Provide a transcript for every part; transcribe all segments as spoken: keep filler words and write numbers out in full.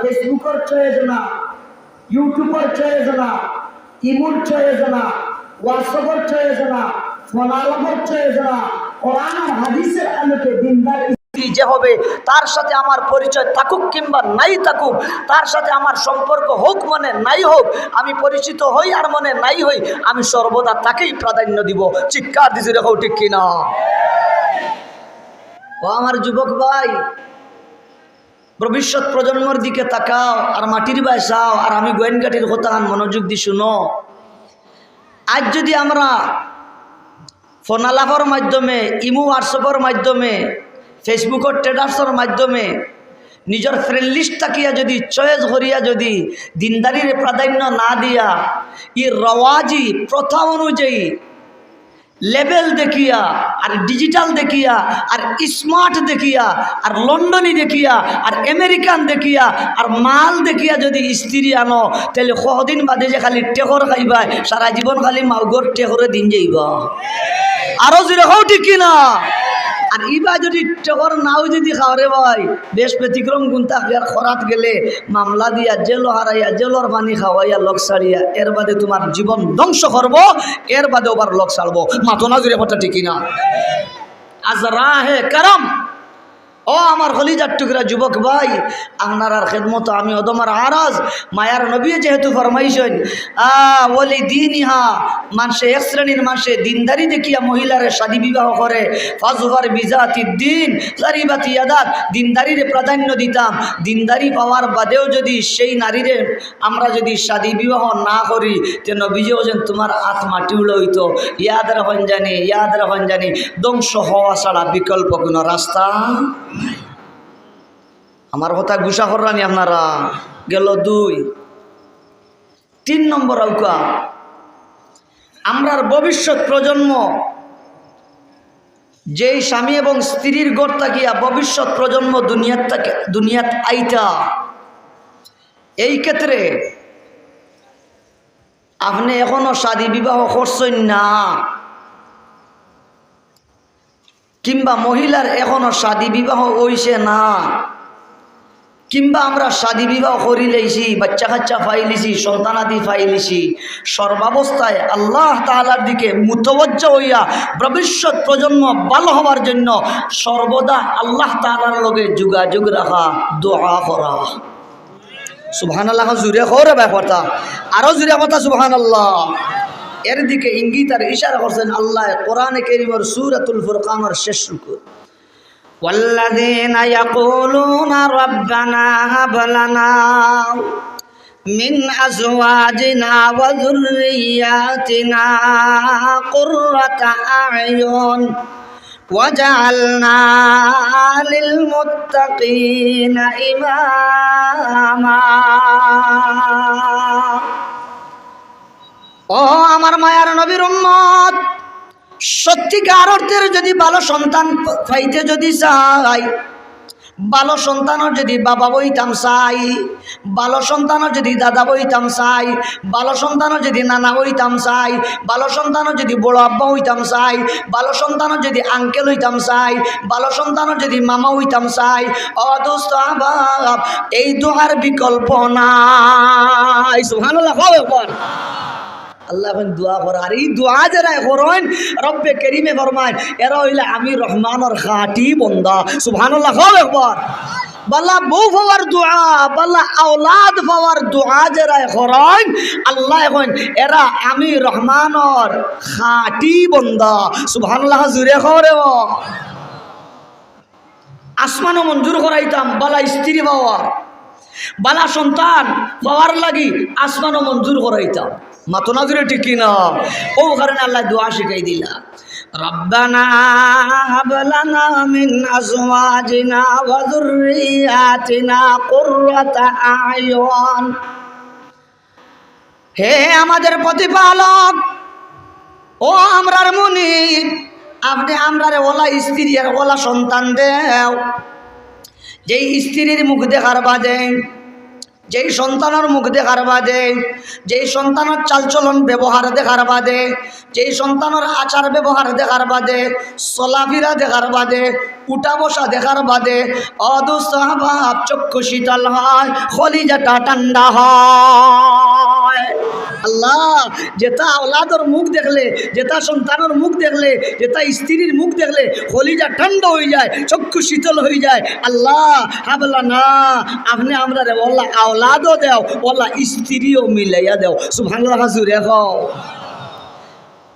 Facebook-র চয়েস না, YouTube-র চয়েস না, ইমুর চয়েস না, WhatsApp-র চয়েস না, ফোনালাপর চয়েস না, কোরআন আর হাদিসের আলোকে দিনদার স্ত্রী যে হবে, তার সাথে আমার পরিচয় থাকুক কিংবা নাই থাকুক, তার সাথে আমার সম্পর্ক হোক মনে নাই হোক, আমি পরিচিত হই আর মনে নাই হই, আমি সর্বদা তাকেই প্রাধান্য দিব। চিৎকার দি জোরে কও, ঠিক কিনা? ও আমার যুবক ভাই, ভবিষ্যৎ প্রজন্মর দিকে তাকাও আর মাটির বায় চাও, আর আমি গোয়েনকাটির কথাখান মনোযোগ দি শুনো। আজ যদি আমরা ফোনালাপর মাধ্যমে, ইমু WhatsApp-র মাধ্যমে, Facebook-র status-র মাধ্যমে নিজর friend list থাকিয়া যদি চয়েস করিয়া যদি দিনদারিরে প্রাধান্য না দিয়া, ই রওয়াজি প্রথা অনুযায়ী লেভেল দেখিয়া, আর ডিজিটাল দেখিয়া, আর স্মার্ট দেখিয়া, আর লন্ডনি দেখিয়া, আর আমেরিকান দেখিয়া, আর মাল দেখিয়া যদি স্ত্রী আনো, তাইলে কদিন বাদে যে খালি টেকর খাইবায়, সারা জীবন খালি মাউগর টেকরে দিন যাইবা। আরো জোরে কও, ঠিক কিনা? আর ইবা যদি টেকর নাও যদি খাওরে ভাই, বেশ ব্যতিক্রম গুণ থাকবে। আর খরাত গেলে মামলা দিয়া, জেলো হারাইয়া, জেলর পানি খাওয়াইয়া, লগ ছাড়িয়া, এর বাদে তোমার জীবন ধ্বংস করবো, এর বাদে আবার লগ ছাড়বো। মাতো না জোরে কথা, ঠিক কিনা? আজ রাহে করম। ও আমার কলিজার টুকরা যুবক ভাই, আপনারার খেদমতো আমি অধম আর আরাজ। মায়ার নবী যেহেতু ফরমাইছেন, আ, ওয়ালি দিনিহা, মানষে এক শ্রেণীর মানষে দিনদারি দেখিয়া মহিলারে শাদী বিবাহ করে, ফাজফার বিজাতিদ দিন, তারিবাত ইয়াদাক, দিনদারিরে প্রাধান্য দিতাম। দিনদারি পাওয়ার বাদেও যদি সেই নারীরে আমরা যদি শাদী বিবাহ না করি, তে নবীজি বলছেন, তোমার আত মাটি উড়া হইতো। ইয়াদ রাখইন জানি, ইয়াদ রাখইন জানি, ধ্বংস হওয়া ছাড়া বিকল্প কোনো রাস্তা নাই। আমার কথা গুসা কররানি আপনারা? গেল দুই। তিন নম্বর আউকা, আমরার ভবিষ্যৎ প্রজন্ম, যেই স্বামী এবং স্ত্রীর ঘর থাকিয়া ভবিষ্যৎ প্রজন্ম দুনিয়াত থাকি, দুনিয়াত আইতা, এই ক্ষেত্রে আপনি এখনো শাদী বিবাহ করছেন না, কিংবা মহিলার এখনো শাদী বিবাহ হইছে না, কিংবা আমরা শাদী বিবাহ করি লইছি, বাচ্চা কাচ্চা পাইলিছি, সন্তানাদি পাইলিছি, সর্বাবস্থায় আল্লাহ তাআলার দিকে মুতওয়াজ্জা হইয়া ভবিষ্যৎ প্রজন্ম ভালো হওয়ার জন্য সর্বদা আল্লাহ তাআলার লগে যোগাযোগ রাখা, দোয়া করা। সুবহানাল্লাহ, জুরে কও রে ভাই কথা, আরো জুরে কথা, সুবহানাল্লাহ। এর দিকে ইঙ্গিত আর ইশারা করছেন আল্লাহ কোরআনে কারীমের সূরাতুল ফুরকানের শেষ রুকু। والذين يقولون ربنا هب لنا من أزواجنا وذرياتنا قرة أعين واجعلنا للمتقين إماما। ও আমার মায়ার নবীর উম্মত, সত্যিকার অর্থের যদি ভালো সন্তান পাইতে যদি চাই, ভালো সন্তানর যদি বাবা হইতাম চাই, ভালো সন্তানর যদি দাদা হইতাম চাই, ভালো সন্তানর যদি নানা হইতাম চাই, ভালো সন্তানর যদি বড় আব্বা হইতাম চাই, ভালো সন্তানর যদি আঙ্কেল হইতাম চাই, ভালো সন্তানর যদি মামা হইতাম চাই, ও দোস্ত আহবাব, এই দোয়ার বিকল্প নাই। সুবহানাল্লাহ, কও একবার। আল্লাহ এখন দোয়া করা, আর এই দোয়া যারা করইন, রব্বে করিমে ফরমায়, এরা হইলে আমি রহমানর খাঁটি বন্দা। সুবহানাল্লাহ, কও একবার। বালা বউ পাওয়ার দোয়া, বালা আওলাদ পাওয়ার দোয়া যারা করইন, আল্লাহ এখন এরা আমি রহমানর খাঁটি বন্দা। সুবহানাল্লাহ, জুরে কও রে বা। আসমানও মঞ্জুর করাইতাম বালা স্ত্রী পাওয়ার, বালা সন্তান পাওয়ার লাগি আসমানও মঞ্জুর করাইতাম। মাতো না জুরে, ঠিক কিনা? ও কারণে আল্লাহ দোয়া শিখাই দিলা, ربنا هب لنا من أزواجنا وذرياتنا قرة أعين। হে আমাদের প্রতিপালক, ও আমরার মুনিব, আপনি আমরারে ওলা স্ত্রী আর ওলা সন্তান দেও, যেই স্ত্রীর মুখ দেখার বাদে, যেই সন্তানর মুখ দেখার বাদে, যেই সন্তানর চালচলন ব্যবহার দেখার বাদে, যেই সন্তানর আচার ব্যবহার দেখার বাদে, চলাফিরা দেখার বাদে, উঠা বসা দেখার বাদে, ও দোস্ত আহবাব, চক্ষু শীতল হয়, কলিজাটা ঠান্ডা হয়। আল্লাহ, যেটা আওলাদর মুখ দেখলে, যেটা সন্তানর মুখ দেখলে, যেটা স্ত্রীর মুখ দেখলে কলিজা ঠান্ডা হয়ে যায়, চক্ষু শীতল হয়ে যায়। আল্লাহ, হাবলানা, আপনে আমরারে ওলা আওলাদও দেও, ওলা স্ত্রীও মিলাইয়া দেও। সুবহানাল্লাহ, জুরে কও।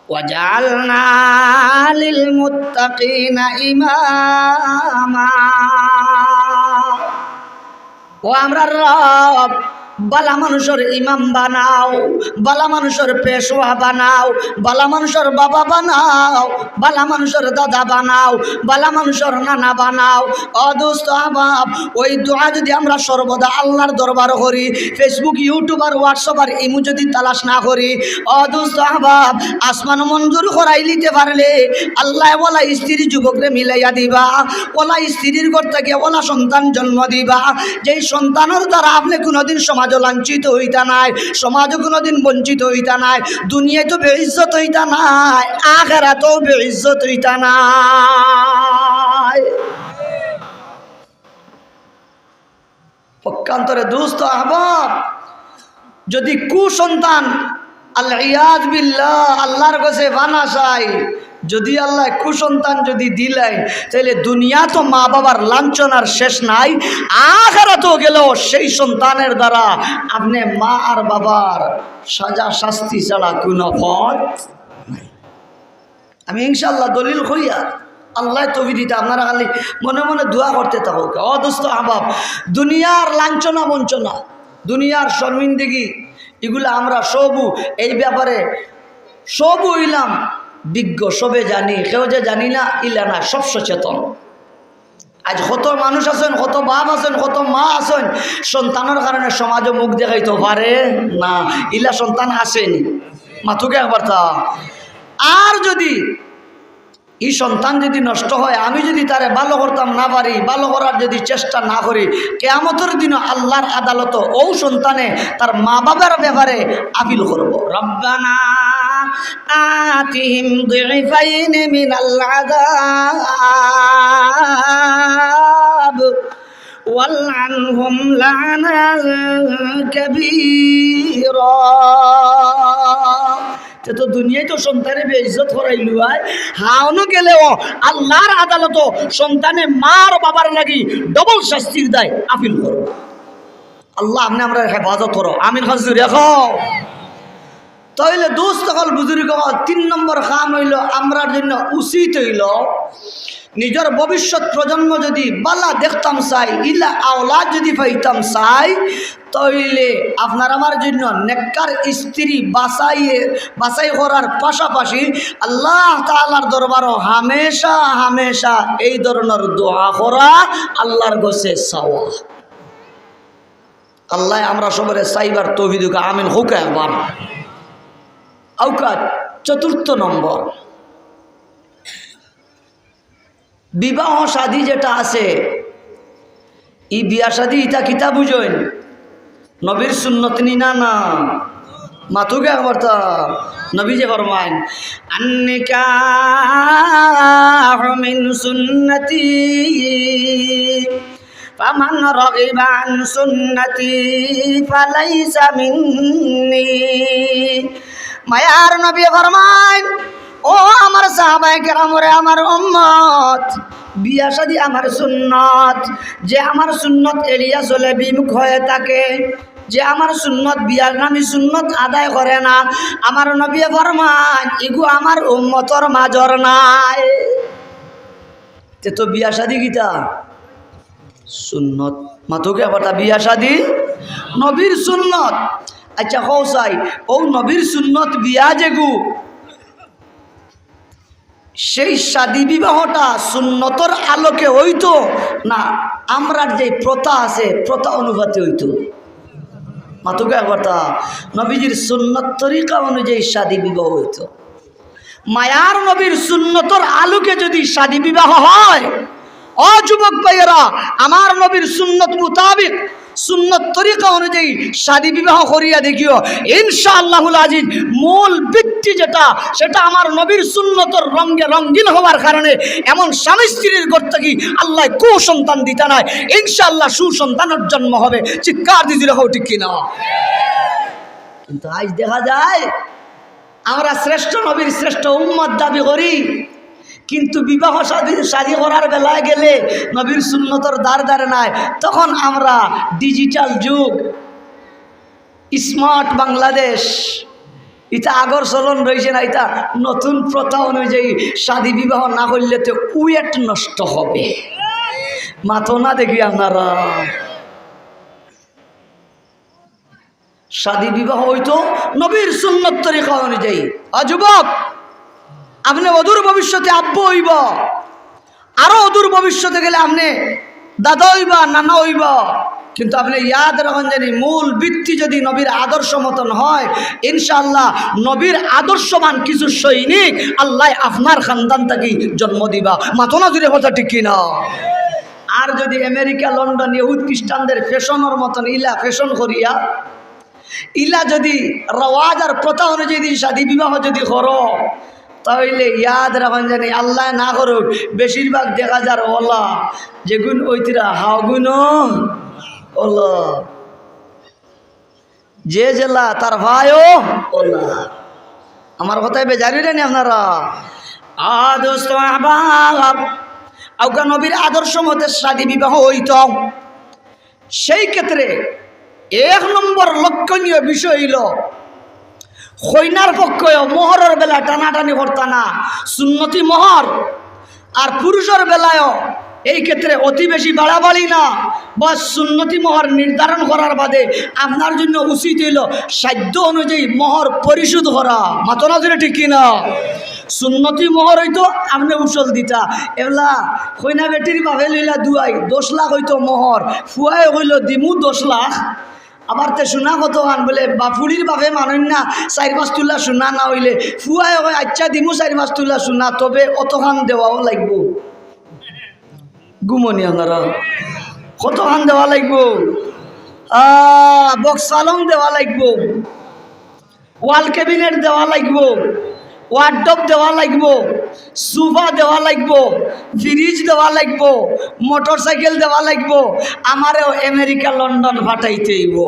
ওয়াজআলনা লিল মুত্তাকিনা ইমামা। ও আমরার রব, বালা মানুষর ইমাম বানাও, বালা মানুষর পেশওয়া বানাও, বালা মানুষর বাবা বানাও, বালা মানুষর দাদা বানাও, বালা মানুষর নানা বানাও। ও দোস্ত আহবাব, ওই দোয়া যদি আমরা সর্বদা আল্লাহর দরবার করি, Facebook, YouTube আর WhatsApp আর ইমো যদি তালাশ না করি, ও দোস্ত আহবাব, আসমান মঞ্জুর করাই নিতে পারলে আল্লাহ ওলা স্ত্রী যুবকরে মিলাইয়া দিবা, ওলা স্ত্রীর ঘর থেকে ওলা সন্তান জন্ম দিবা, যেই সন্তানর দ্বারা আপনে কোনোদিন সমাজও লাঞ্ছিত হইতা নায়, সমাজও কোনোদিন বঞ্চিত হইতা নায়, দুনিয়ায় তো বেইজ্জত হইতা নায়, আখেরাতেও বেইজ্জত হইতা নায়। পক্ষান্তরে দোস্ত আহবাব, যদি কুসন্তান, আল ইয়াজ বিল্লাহ, আল্লাহর কাছে পানা চাই, যদি আল্লাহ কুসন্তান যদি দিলেন, তাহলে দুনিয়া তো মা বাবার লাঞ্ছনার শেষ নাই, আখেরাতেও গেলেও সেই সন্তানের দ্বারা আপনে মা আর বাবার সাজা শাস্তি ছাড়া কোনো পথ নাই। আমি ইনশাআল্লাহ দলিল কইয়া, আল্লাহ তৌফিক দিতা, আপনারা খালি মনে মনে দোয়া করতে থাকো। ও দোস্ত আহবাব, দুনিয়ার লাঞ্ছনা বঞ্চনা, দুনিয়ার শর্মিন্দিগি, এগুলা আমরা সবু এই ব্যাপারে সবু হইলাম বিজ্ঞ, সবে জানি, কেউ যে জানি না ইলা না, সব সচেতন। আজ কত মানুষ আছেন, কত বাপ আছেন, কত মা আছেন, সন্তানর কারণে সমাজও মুখ দেখাইতো পারে না, ইলা সন্তান আসেনি। মাতুকে একবার তা। আর যদি ই সন্তান যদি নষ্ট হয়, আমি যদি তারে ভালো করতাম না পারি, ভালো করার যদি চেষ্টা না করি, কিয়ামতর দিন আল্লাহর আদালতো ও সন্তানে তার মা বাবার ব্যাপারে আপিল করব। রব্বানা আতিহিম দিফাইন মিনাল আযাব ওয়ালআনহুম লানান কাবীরা। তে তো দুনিয়ায় তো সন্তানে বেইজ্জত করাইলু আয়, হাওনো গেলেও আল্লাহর আদালতো সন্তানে মার বাবার লাগি ডবল শাস্তির দায় আপিল করব। আল্লাহ, আপনে আমরার হেফাজত করো, আমিন। হাজুর রেখো। তাইলে দোস্ত অকল, বুজুর্গ অকল, তিন নম্বর কাম হইল, আমরার জন্য উচিত হইল নিজর ভবিষ্যৎ প্রজন্ম যদি বালা দেখতাম চাই, ইলা আওলাদ যদি পাইতাম চাই, তাইলে আপনার আমার জন্য নেককার স্ত্রী বাছাই, বাছাই করার পাশাপাশি আল্লাহ তাআলার দরবারও হামেশা হামেশা এই ধরনের দোয়া করা, আল্লাহর গেছে চাওয়া। আল্লাহ আমরা সবরে চাইবার তৌফিক দিউক, আমিন। হোক একবার। আউকা চতুর্থ নম্বর, বিবাহ শাদী যেটা আছে, ই বিয়া শাদী ইতা কিতা বুঝইন? নবীর সুন্নত নি না, না? মাতুক একবার তা। নবী যে ফরমাইন, "আন-নিকাহু মিন সুন্নতি, ফামান রাগিবা আন সুন্নতি ফালাইসা মিন্নি।" মায়ার নবী ফরমাইন, ও আমার সাহাবায়ে কেরাম, ওরে আমার উম্মত, বিয়া শাদী আমার সুন্নত। যে আমার সুন্নত এড়িয়া চলে, বিমুখ হয়ে থাকে, যে আমার সুন্নত, বিয়ার নামে সুন্নত আদায় করে না, আমার নবী ফরমাইন, ইগু আমার উম্মতর মাজর নাই। তে তো বিয়া শাদী কিতা? সুন্নত। মাতুক একবার তা, বিয়া শাদী নবীর সুন্নত। আচ্ছা, কও চাই, ও নবীর সুন্নত বিয়া যেগু, সেই শাদী বিবাহটা সুন্নতর আলোকে হইতো না আমরার যে প্রথা আছে, প্রথা অনুপাতে হইতো? মাতুক একবার তা, নবীজির সুন্নত তরিকা অনুযায়ী শাদী বিবাহ হইতো। মায়ার নবীর সুন্নতর আলোকে যদি শাদী বিবাহ হয়, ও যুবক ভাইয়েরা, আমার নবীর সুন্নত মোতাবেক সুন্নত তরিকা অনুযায়ী শাদী বিবাহ করিয়া দেখিও, ইনশাআল্লাহুল আজিজ, মূল ভিত্তি যেটা, সেটা আমার নবীর সুন্নতর রঙে রঙিন হওয়ার কারণে এমন স্বামী স্ত্রীর ঘর থাকি আল্লায় কুসন্তান দিতা নায়, ইনশাআল্লাহ সুসন্তানর জন্ম হবে। চিৎকার দি জোরে কও, ঠিক কি না? কিন্তু আইজ দেখা যায় আমরা শ্রেষ্ঠ নবীর শ্রেষ্ঠ উম্মত দাবি করি, কিন্তু বিবাহ শাদী, শাদী করার বেলায় গেলে নবীর সুন্নতর দ্বার ধরে নায়। তখন আমরা ডিজিটাল যুগ, স্মার্ট বাংলাদেশ, ইটা আগর চলন রইছে না, ইটা নতুন প্রথা অনুযায়ী শাদী বিবাহ না করলে তো ওয়েট নষ্ট হবে। মাতো না দেখি আপনারা। শাদী বিবাহ অইতো নবীর সুন্নত তরিকা অনুযায়ী। আ যুবক, আপনে অদূর ভবিষ্যতে আব্বু অইবা, আরো অদূর ভবিষ্যতে গেলে আপনে দাদা অইবা, নানা অইবা, কিন্তু আপনে ইয়াদ রাখইন জানি মূল ভিত্তি যদি নবীর আদর্শ মতন হয়, ইনশাআল্লাহ নবীর আদর্শবান কিছু সৈনিক আল্লায় আপনার খানদান থাকি জন্ম দিবা। মাতো না জোরে, কথা ঠিক কি না? আর যদি আমেরিকা, লন্ডন, ইহুদ খ্রিস্টানদের ফ্যাশনর মতন ইলা ফ্যাশন করিয়া, ইলা যদি রওয়াজ আর প্রথা অনুযায়ী যদি শাদী বিবাহ যদি করো, তাইলে ইয়াদ রাখইন জানি আল্লায় না করুক, বেশিরভাগ দেখা যার অলা, যেগুন অইতরা হাগুন অলা, যে যেলা তার ভাইও অলা। আমার কথায় বেজার অইরা নি আপনারা? আ দোস্ত আহবাব, আউকা নবীর আদর্শ মতে শাদী বিবাহ অইতো। সেই ক্ষেত্রে এক নম্বর লক্ষণীয় বিষয় অইলো, কইনার পক্ষেও মোহরর বেলা টানাটানি করতা না, সুন্নতি মোহর। আর পুরুষর বেলায়ও এই ক্ষেত্রে অতি বেশি বাড়াবাড়ি না, বা সুন্নতি মোহর নির্ধারণ করার বাদে আপনার জন্য উচিত অইলো সাধ্য অনুযায়ী মোহর পরিশোধ করা। মাতো না জোরে, ঠিক কি না? সুন্নতি মোহর অইতো আপনে উসল দিতা, এবলা কইনা বেটির বাপে লইলা দুয়াই, দশ লাখ অইতো মোহর, ফুয়ায় কইলো দিমু দশ লাখ, আবার তে সোনা কতখান বুলে, বা ফুড়ির বাপে মানইন না, চাইর পাঁচ তুলা সোনা না অইলে, ফুয়ায় কয় আচ্ছা দিমু চাইর পাঁচ তুলা সোনা, তবে অতখান দেওয়াও লাগবো। ঘুমো নি আপনারা? কতখান দেওয়া লাগবো? আহ, বক্স পালং দেওয়া লাগবো, ওয়াল ক্যাবিনেট দেওয়া লাগবো, ওয়ার্ডরোব দেওয়া লাগবো, সোফা দেওয়া লাগবো, ফ্রিজ দেওয়া লাগবো, মোটরসাইকেল দেওয়া লাগবো, আমারেও আমেরিকা লন্ডন পাঠাইতে অইবো।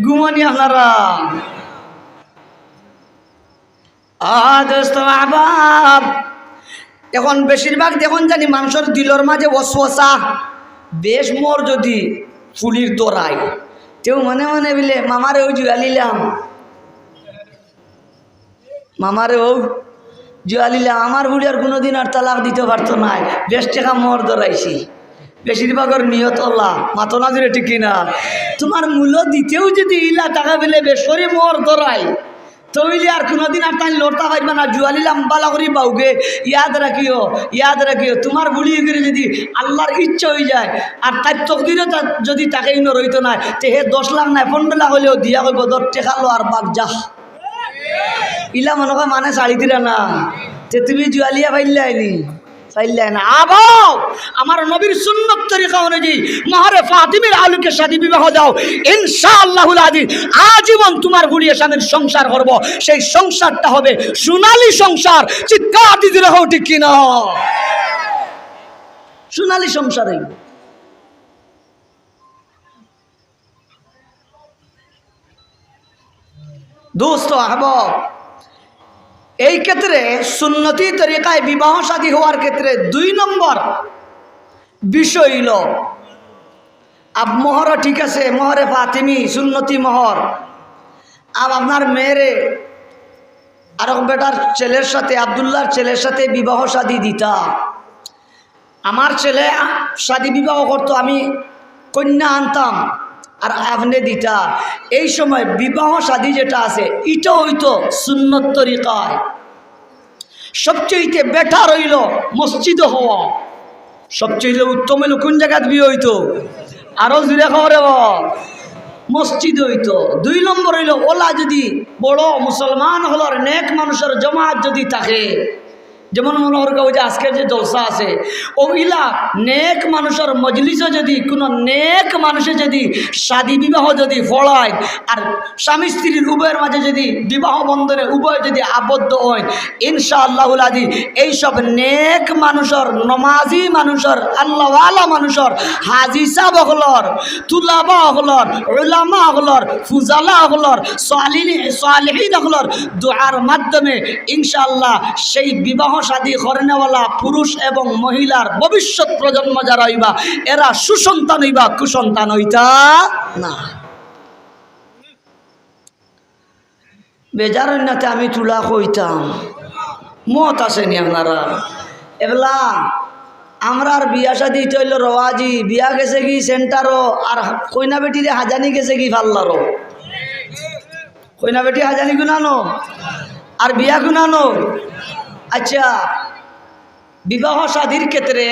ঘুমো নি আপনারা? আ দোস্ত আহবাব, এখন বেশিরভাগ দেখইন জানি মানষর দিলর মাঝে ওয়াসওয়াসা, বেশ মোহর যদি ফুড়ির ধরায়, তেউ মনে মনে বুলে মামারেও জুয়ালিলাম, মামারেও জুয়ালিলাম, আমার ফুড়ি আর কুনুদিন আর তালাক দিতো পারতো নায়, বেশ টেকা মোহর ধরাইছি। বেশিরভাগর নিয়ত অলা, মাতো না জোরে, ঠিক কি না? তুমার মূল দিতেউ যদি ইলা টাকা বুলে বেশ করি মোহর ধরায়, তইলে আর কুনুদিন আর তাইন লড়তা পারবা না। জুয়ালিলাম বালা করি বাউগে, ইয়াদ রাখিও, ইয়াদ রাখিও, তুমার ফুড়ি অইগিরে যদি আল্লার ইচ্ছা অইযায়, আর তাইর তকদিরো তা-, যদি তাকে ইনো রইতো নায়, তে হে দশ লাখ নায়, পনরো লাখ অইলেও দিয়া কইবো, "ধর, টেকা লো আর বাগ যা।" ইলা মনো কয় মানে ছাড়ি দিরা না, তে তুমি জুয়ালিয়া পাইলায় নি? পাইলায় না। আবাও, আমার নবীর সুন্নত তরিকা অনুযায়ী মোহরে ফাতিমির আলোকে শাদী বিবাহ দাও, ইনশাআল্লাহুল আজিজ আজীবন তুমার ফুড়িয়ে স্বামীর সংসার করবো, সেই সংসারটা হবে সোনালী সংসার। চিৎকার দি জোরে কও, ঠিক কি না? সোনালী সংসার অইবো। দোস্ত আহবাব, এই ক্ষেত্রে সুন্নতি তরিকায় বিবাহ শাদী হওয়ার ক্ষেত্রে দুই নম্বর বিষয় অইলো, আব মোহর ঠিক আছে, মোহরে ফাতিমি, সুন্নতি মোহর। আব আপনার মেয়েরে আরক বেটার ছেলের সাথে, আব্দুল্লাহর ছেলের সাথে বিবাহ শাদী দিতা। আমার ছেলে শাদী বিবাহ করতো, আমি কইন্যা আনতাম আর আপনে দিতা। এই সময় বিবাহ শাদী যেটা আছে, ইটা অইতো সুন্নত তরিকায়। সবচেয়ে বেটার অইলো মসজিদো হওয়া, সবচেয়ে উত্তম অইলো কুন জাগাত বিয়া অইতো? আরো জোরে কও রে বা। মসজিদো অইতো। দুই নম্বর অইলো, অলা যদি বড় মুসলমান অকলর নেক মানুষর জমাত যদি থাকে, যেমন মনো করউক্কা, ওই যে আজকের যে জলসা আছে, অউ ইলা নেক মানুষর মজলিসো যদি কুনু নেক মানুষে যদি শাদী বিবাহ যদি পড়ায়, আর স্বামী স্ত্রীর উভয়ের মাঝে যদি বিবাহ বন্ধনে উভয় যদি আবদ্ধ অইন, ইনশাআল্লাহুল আজিজ, এইসব নেক মানুষর, নমাজি মানুষর, আল্লাহওয়ালা মানুষর, হাজি সাব অকলর, তুলাবা অকলর, উলামা অকলর, ফুজালা অকলর, সালিহি-, সালিহিন অকলর দোয়ার মাধ্যমে ইনশাআল্লাহ সেই বিবাহ শাদী করনেওয়ালা পুরুষ এবং মহিলার ভবিষ্যৎ প্রজন্ম যারা অইবা, এরা সুসন্তান অইবা, কুসন্তান অইতা না। বেজার অইন না তে আমি তুলা কইতাম, মত আছে নি আপনারা? এবলা আমরার বিয়া শাদী ইতা অইলো রওয়াজি, বিয়া গেছে গি সেন্টারো, আর কইনা বেটিরে হাজানি গেছে গি পার্লারো। কইনা বেটি হাজানি কুনানো, আর বিয়া কুনানো। আচ্ছা, বিবাহ শাদীর ক্ষেত্রে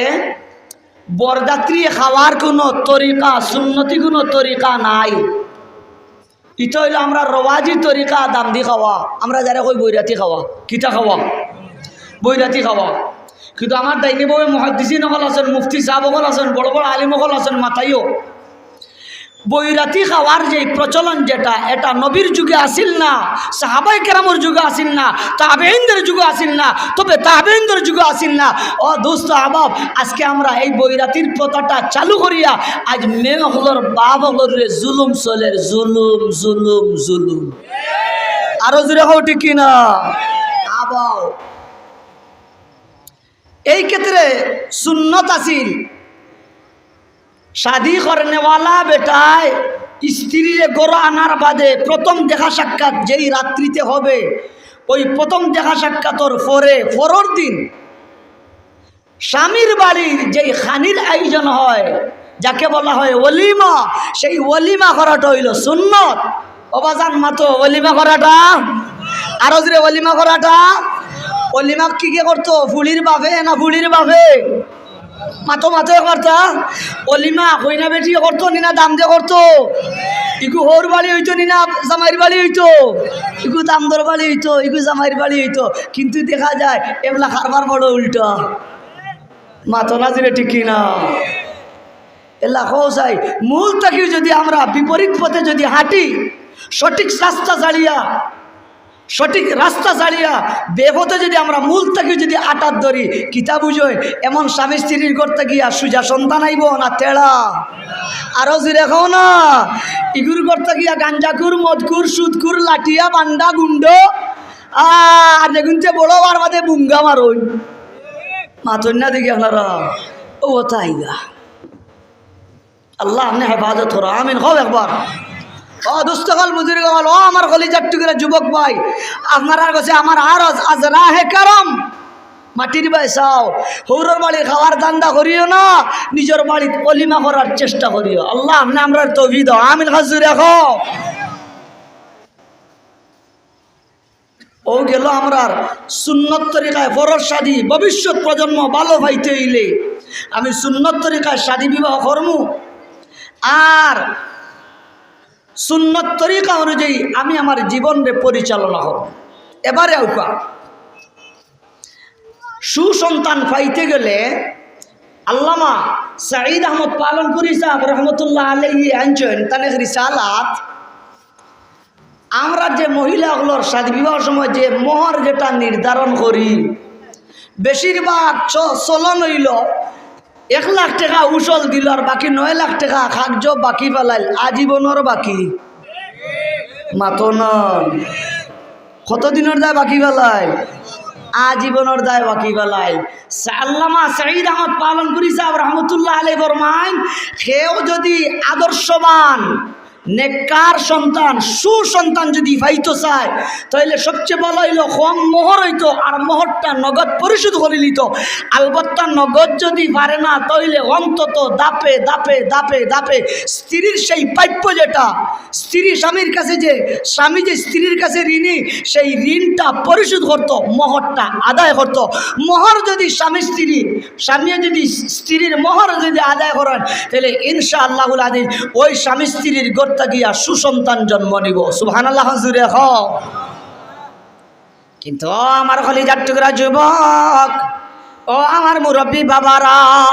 বরযাত্রী খাওয়ার কুনু তরিকা, সুন্নতি কুনু তরিকা নাই। ইটা অইলো আমরার রওয়াজি তরিকা, দাম দি খাওয়া। আমরা যারে কই বৈরাতি খাওয়া। কিতা খাওয়া? বৈরাতি খাওয়া। কিন্তু আমার ডাইনে বামে মুহাদ্দিসিন অকল আছইন, মুফতি সাব অকল আছইন, বড় বড় আলিম অকল আছইন, মাতাইও। বৈরাতি খাওয়ার যে প্রচলন যেটা, এটা নবীর যুগে আছিল না, সাহাবায়ে কেরামর যুগে আছিল না, তাবেঈনদের যুগে আছিল না। তবে তাবেঈনদের যুগে আছিল না। ও দোস্ত আহবাব, আজকে আমরা এই বৈরাতির প্রথাটা চালু করিয়া আজ মেয়ে অকলর বাপ অকলরে জুলুম চলের, জুলুম, জুলুম, জুলুম। আরো জোরে কও ঠিক কি না? আবাও। এই ক্ষেত্রে সুন্নত আছিল, শাদী করনেওয়ালা বেটায় স্ত্রীরে ঘরো আনার বাদে প্রথম দেখা সাক্ষাৎ যেই রাত্রিতে হবে, ওই প্রথম দেখা সাক্ষাতর পরে, পরর দিন স্বামীর বাড়ির যেই খানির আয়োজন হয়, যাকে বলা হয় ওলিমা, সেই ওলিমা করাটা অইলো সুন্নত। ও বাজান মাতো, ওলিমা করাটা, আরো জোরে, ওলিমা করাটা। ওলিমা কিগে করতো? ফুড়ির বাপে না ফুড়ির বাপে? মাতো, মাতো একবারতা। ওলিমা কইনা বেটিয়ে করতো নি না দামদে করতো? ইগু হউর বাড়ি অইতো নি না জামাইর বাড়ি অইতো? ইগু দামদর বাড়ি অইতো, ইগু জামাইর বাড়ি অইতো। কিন্তু দেখা যায় এবলা কারবার বড় উল্টা। মাতো না জোরে ঠিক কি না? এলা কও চাই, মূল থাকিউ যদি আমরা বিপরীত পথে যদি হাঁটি, সঠিক রাস্তা ছাড়িয়া, সঠিক রাস্তা ছাড়িয়া বেপথে যদি আমরা মূল থাকিউ যদি আটাত ধরি, কিতা বুঝইন? এমন স্বামী স্ত্রীর ঘর থাকিয়া সুজা সন্তান আইবো না তেড়া? আরো জোরে কও না। ইগুর ঘর থাকিয়া গাঞ্জাখুর, মদখুর, সুদখুর, লাঠিয়া, বান্ডা, গুন্ডো, আর যেগুনতে বড় অওয়ার বাদে বুঙ্গা মারইন। মাতইন না দেখি আপনারা। ও তাই না। আল্লাহ আপনে হেফাজত করো, আমিন। কও একবার। ও দোস্ত অকল, বুজুর্গ অকল, ও আমার কলিজার টুকরা যুবক ভাই, আপনারার গেছে আমার আরজ, আজ রাহে কারাম, মাটির বায় চাও, হউরর বাড়ির খাওয়ার ধান্দা করিও না, নিজর বাড়িত ওলিমা করার চেষ্টা করিও। আল্লাহ আপনে আমরার তৌফিক দেও, আমিন। হাজুর রাখো। ও গেল আমরার সুন্নত তরিকায় ফরজ শাদী, ভবিষ্যৎ প্রজন্ম ভালো পাইতে অইলে আমি সুন্নত তরিকায় শাদী বিবাহ করমু, আর সুন্নত তরিকা অনুযায়ী আমি আমার জীবনরে পরিচালনা করমু। এবারে আউকা সুসন্তান পাইতে গেলে আল্লামা সাঈদ আহমদ পালনপুরী সাহেব রহমতুল্লাহ আলাইহি আনছইন তান এক রিসালাত। আমরা যে মহিলা অকলর শাদী বিবাহর সময় যে মোহর যেটা নির্ধারণ করি, বেশিরভাগ চ-, চলন অইলো এক লাখ টেকা উসল দিল আর বাকি নয় লাখ টেকা কাগজো বাকি ফালাইল, আজীবনর বাকি। মাতো না। কত দিনর দায় বাকি ফালাইল? আজীবনর দায় বাকি ফালাইল। সা-, আল্লামা সাঈদ আহমদ পালনপুরী সাহেব রহমতুল্লাহ আলাইহি ফরমাইন, কেউ যদি আদর্শবান নেককার সন্তান, সুসন্তান যদি পাইতো চায়, তাইলে সবচেয়ে ভালো অইলো কম মোহর অইতো, আর মোহরটা নগদ পরিশোধ করি নিতো। আলবত্তা নগদ যদি পারে না, তাইলে অন্তত ধাপে ধাপে, ধাপে ধাপে স্ত্রীর সেই প্রাপ্য যেটা, স্ত্রী স্বামীর কাছে যে, স্বামী যে স্ত্রীর কাছে ঋণী, সেই ঋণটা পরিশোধ করতো, মোহরটা আদায় করতো। মোহর যদি স্বামী স্ত্রী স্বামীয়ে যদি স্ত্রীর মোহর যদি আদায় করেন, তাইলে ইনশাআল্লাহুল আজিজ ওই স্বামী স্ত্রীর ঘর থাকিয়া সুসন্তান জন্ম নিবো। সুবহানাল্লাহ, জোরে কও। কিন্তু ও আমার কলিজার টুকরা যুবক, ও আমার মুরব্বী বাবারা,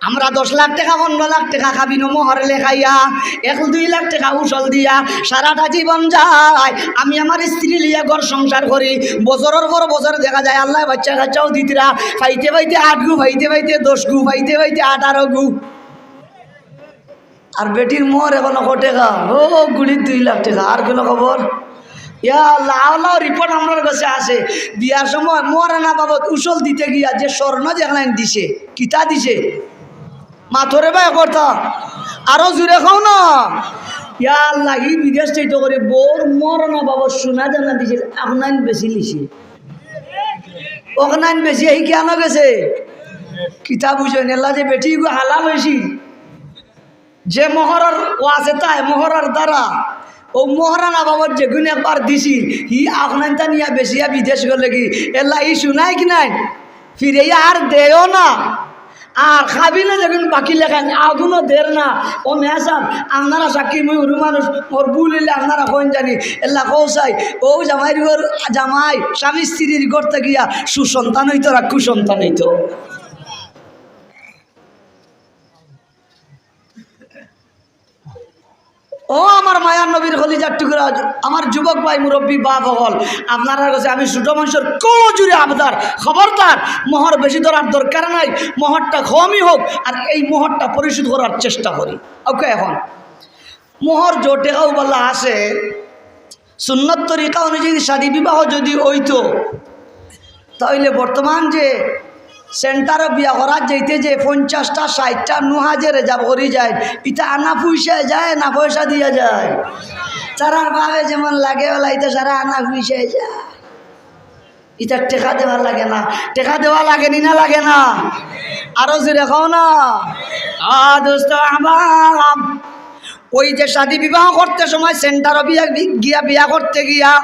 আমরা দশ লাখ টেকা, পনরো লাখ টেকা কাবিনো মোহর লেখাইয়া, এক দুই লাখ টেকা উসল দিয়া সারাটা জীবন যায়। আমি আমার স্ত্রী লইয়া ঘর সংসার করি, বছরর পর বছর দেখা যায় আল্লায় বাইচ্চা কাইচ্চাও দিতরা, পাইতে পাইতে আটগু, পাইতে পাইতে দশগু, পাইতে পাইতে আঠারোগু। আর বেটির মোহর এখনো ক টেকা, ও গুড়ির দুই লাখ টেকা, আর কোনো খবর? ইয়া আল্লাহ, আল্লাহ, রিপোর্ট আমরার কাছে আছে। বিয়ার সময় মোহরানা বাবদ উসল দিতে গিয়া যে স্বর্ণ যেখানে দিছে, কিতা দিছে? মাতরে বা একবারতা, আরো জুরে কও না। ইয়া আল্লাহ, ই বিদেশ থাকি করি বউর মোহরানা বাবদ সোনা দানা দিছিল, অখনাইন বেশি লিছে। অখনাইন বেশি, এই কেন গেছে? কিতা বুঝইন, এল্লা যে বেটিগু হালাল অইছিল, যে মোহরর ওয়াসিতায়, মোহরর দ্বারা, অউ মোহরানা বাবদ যেগুন একবার দিছিল, হি অখনাইনতা নিয়া বেচিয়া বিদেশ গেলগি, এল্লা ই সোনাইন কিনাইন, ফিরাইয়া আর দেও না। আর কাবিনো যেগুন বাকি লেখাইন, অগুনও দের না। ও মেসাব, আপনারা সাক্ষী, মুই হুরু মানুষ, মোর ভুল অইলে আপনারা কইন জানি, এল্লা কও চাই, অউ জামাইর ঘর, জামাই, স্বামী স্ত্রীর ঘর থাকিয়া সুসন্তান অইতো, আর কুসন্তান অইতো। ও আমার মায়ার নবীর কলিজার টুকরা, আমার যুবক ভাই, মুরব্বী বাপ অকল, আপনারার কাছে আমি ছোট মানুষর কলজুড়ে আবদার, খবরদার, মোহর বেশি ধরার দরকার নাই, মোহরটা কমই হোক, আর এই মোহরটা পরিশোধ করার চেষ্টা করি। ওকে, এখন মোহর যে টেকাউ বালা আছে, সুন্নত তরিকা অনুযায়ী শাদী বিবাহ যদি অইতো, তাইলে বর্তমান যে সেন্টারো বিয়া করার যাইতে যে পঞ্চাশটা, ষাইটটা নুহা যে রিজার্ভ করি যায়, ইতা আনা পয়সায় যায় না পয়সা দিয়া যায়? তারার ভাবে যেমন লাগে ওলা, ইতা সারা আনা পয়সায় যায়। ইতা টেকা দেওয়া লাগে না? টেকা দেওয়া লাগে নি না লাগে না? আরো জুরে কও না। আ, দোস্ত আহবাব, ওই যে শাদী বিবাহ করতে সময় সেন্টারো বিয়া, বি-, গিয়া বিয়া করতে গিয়া,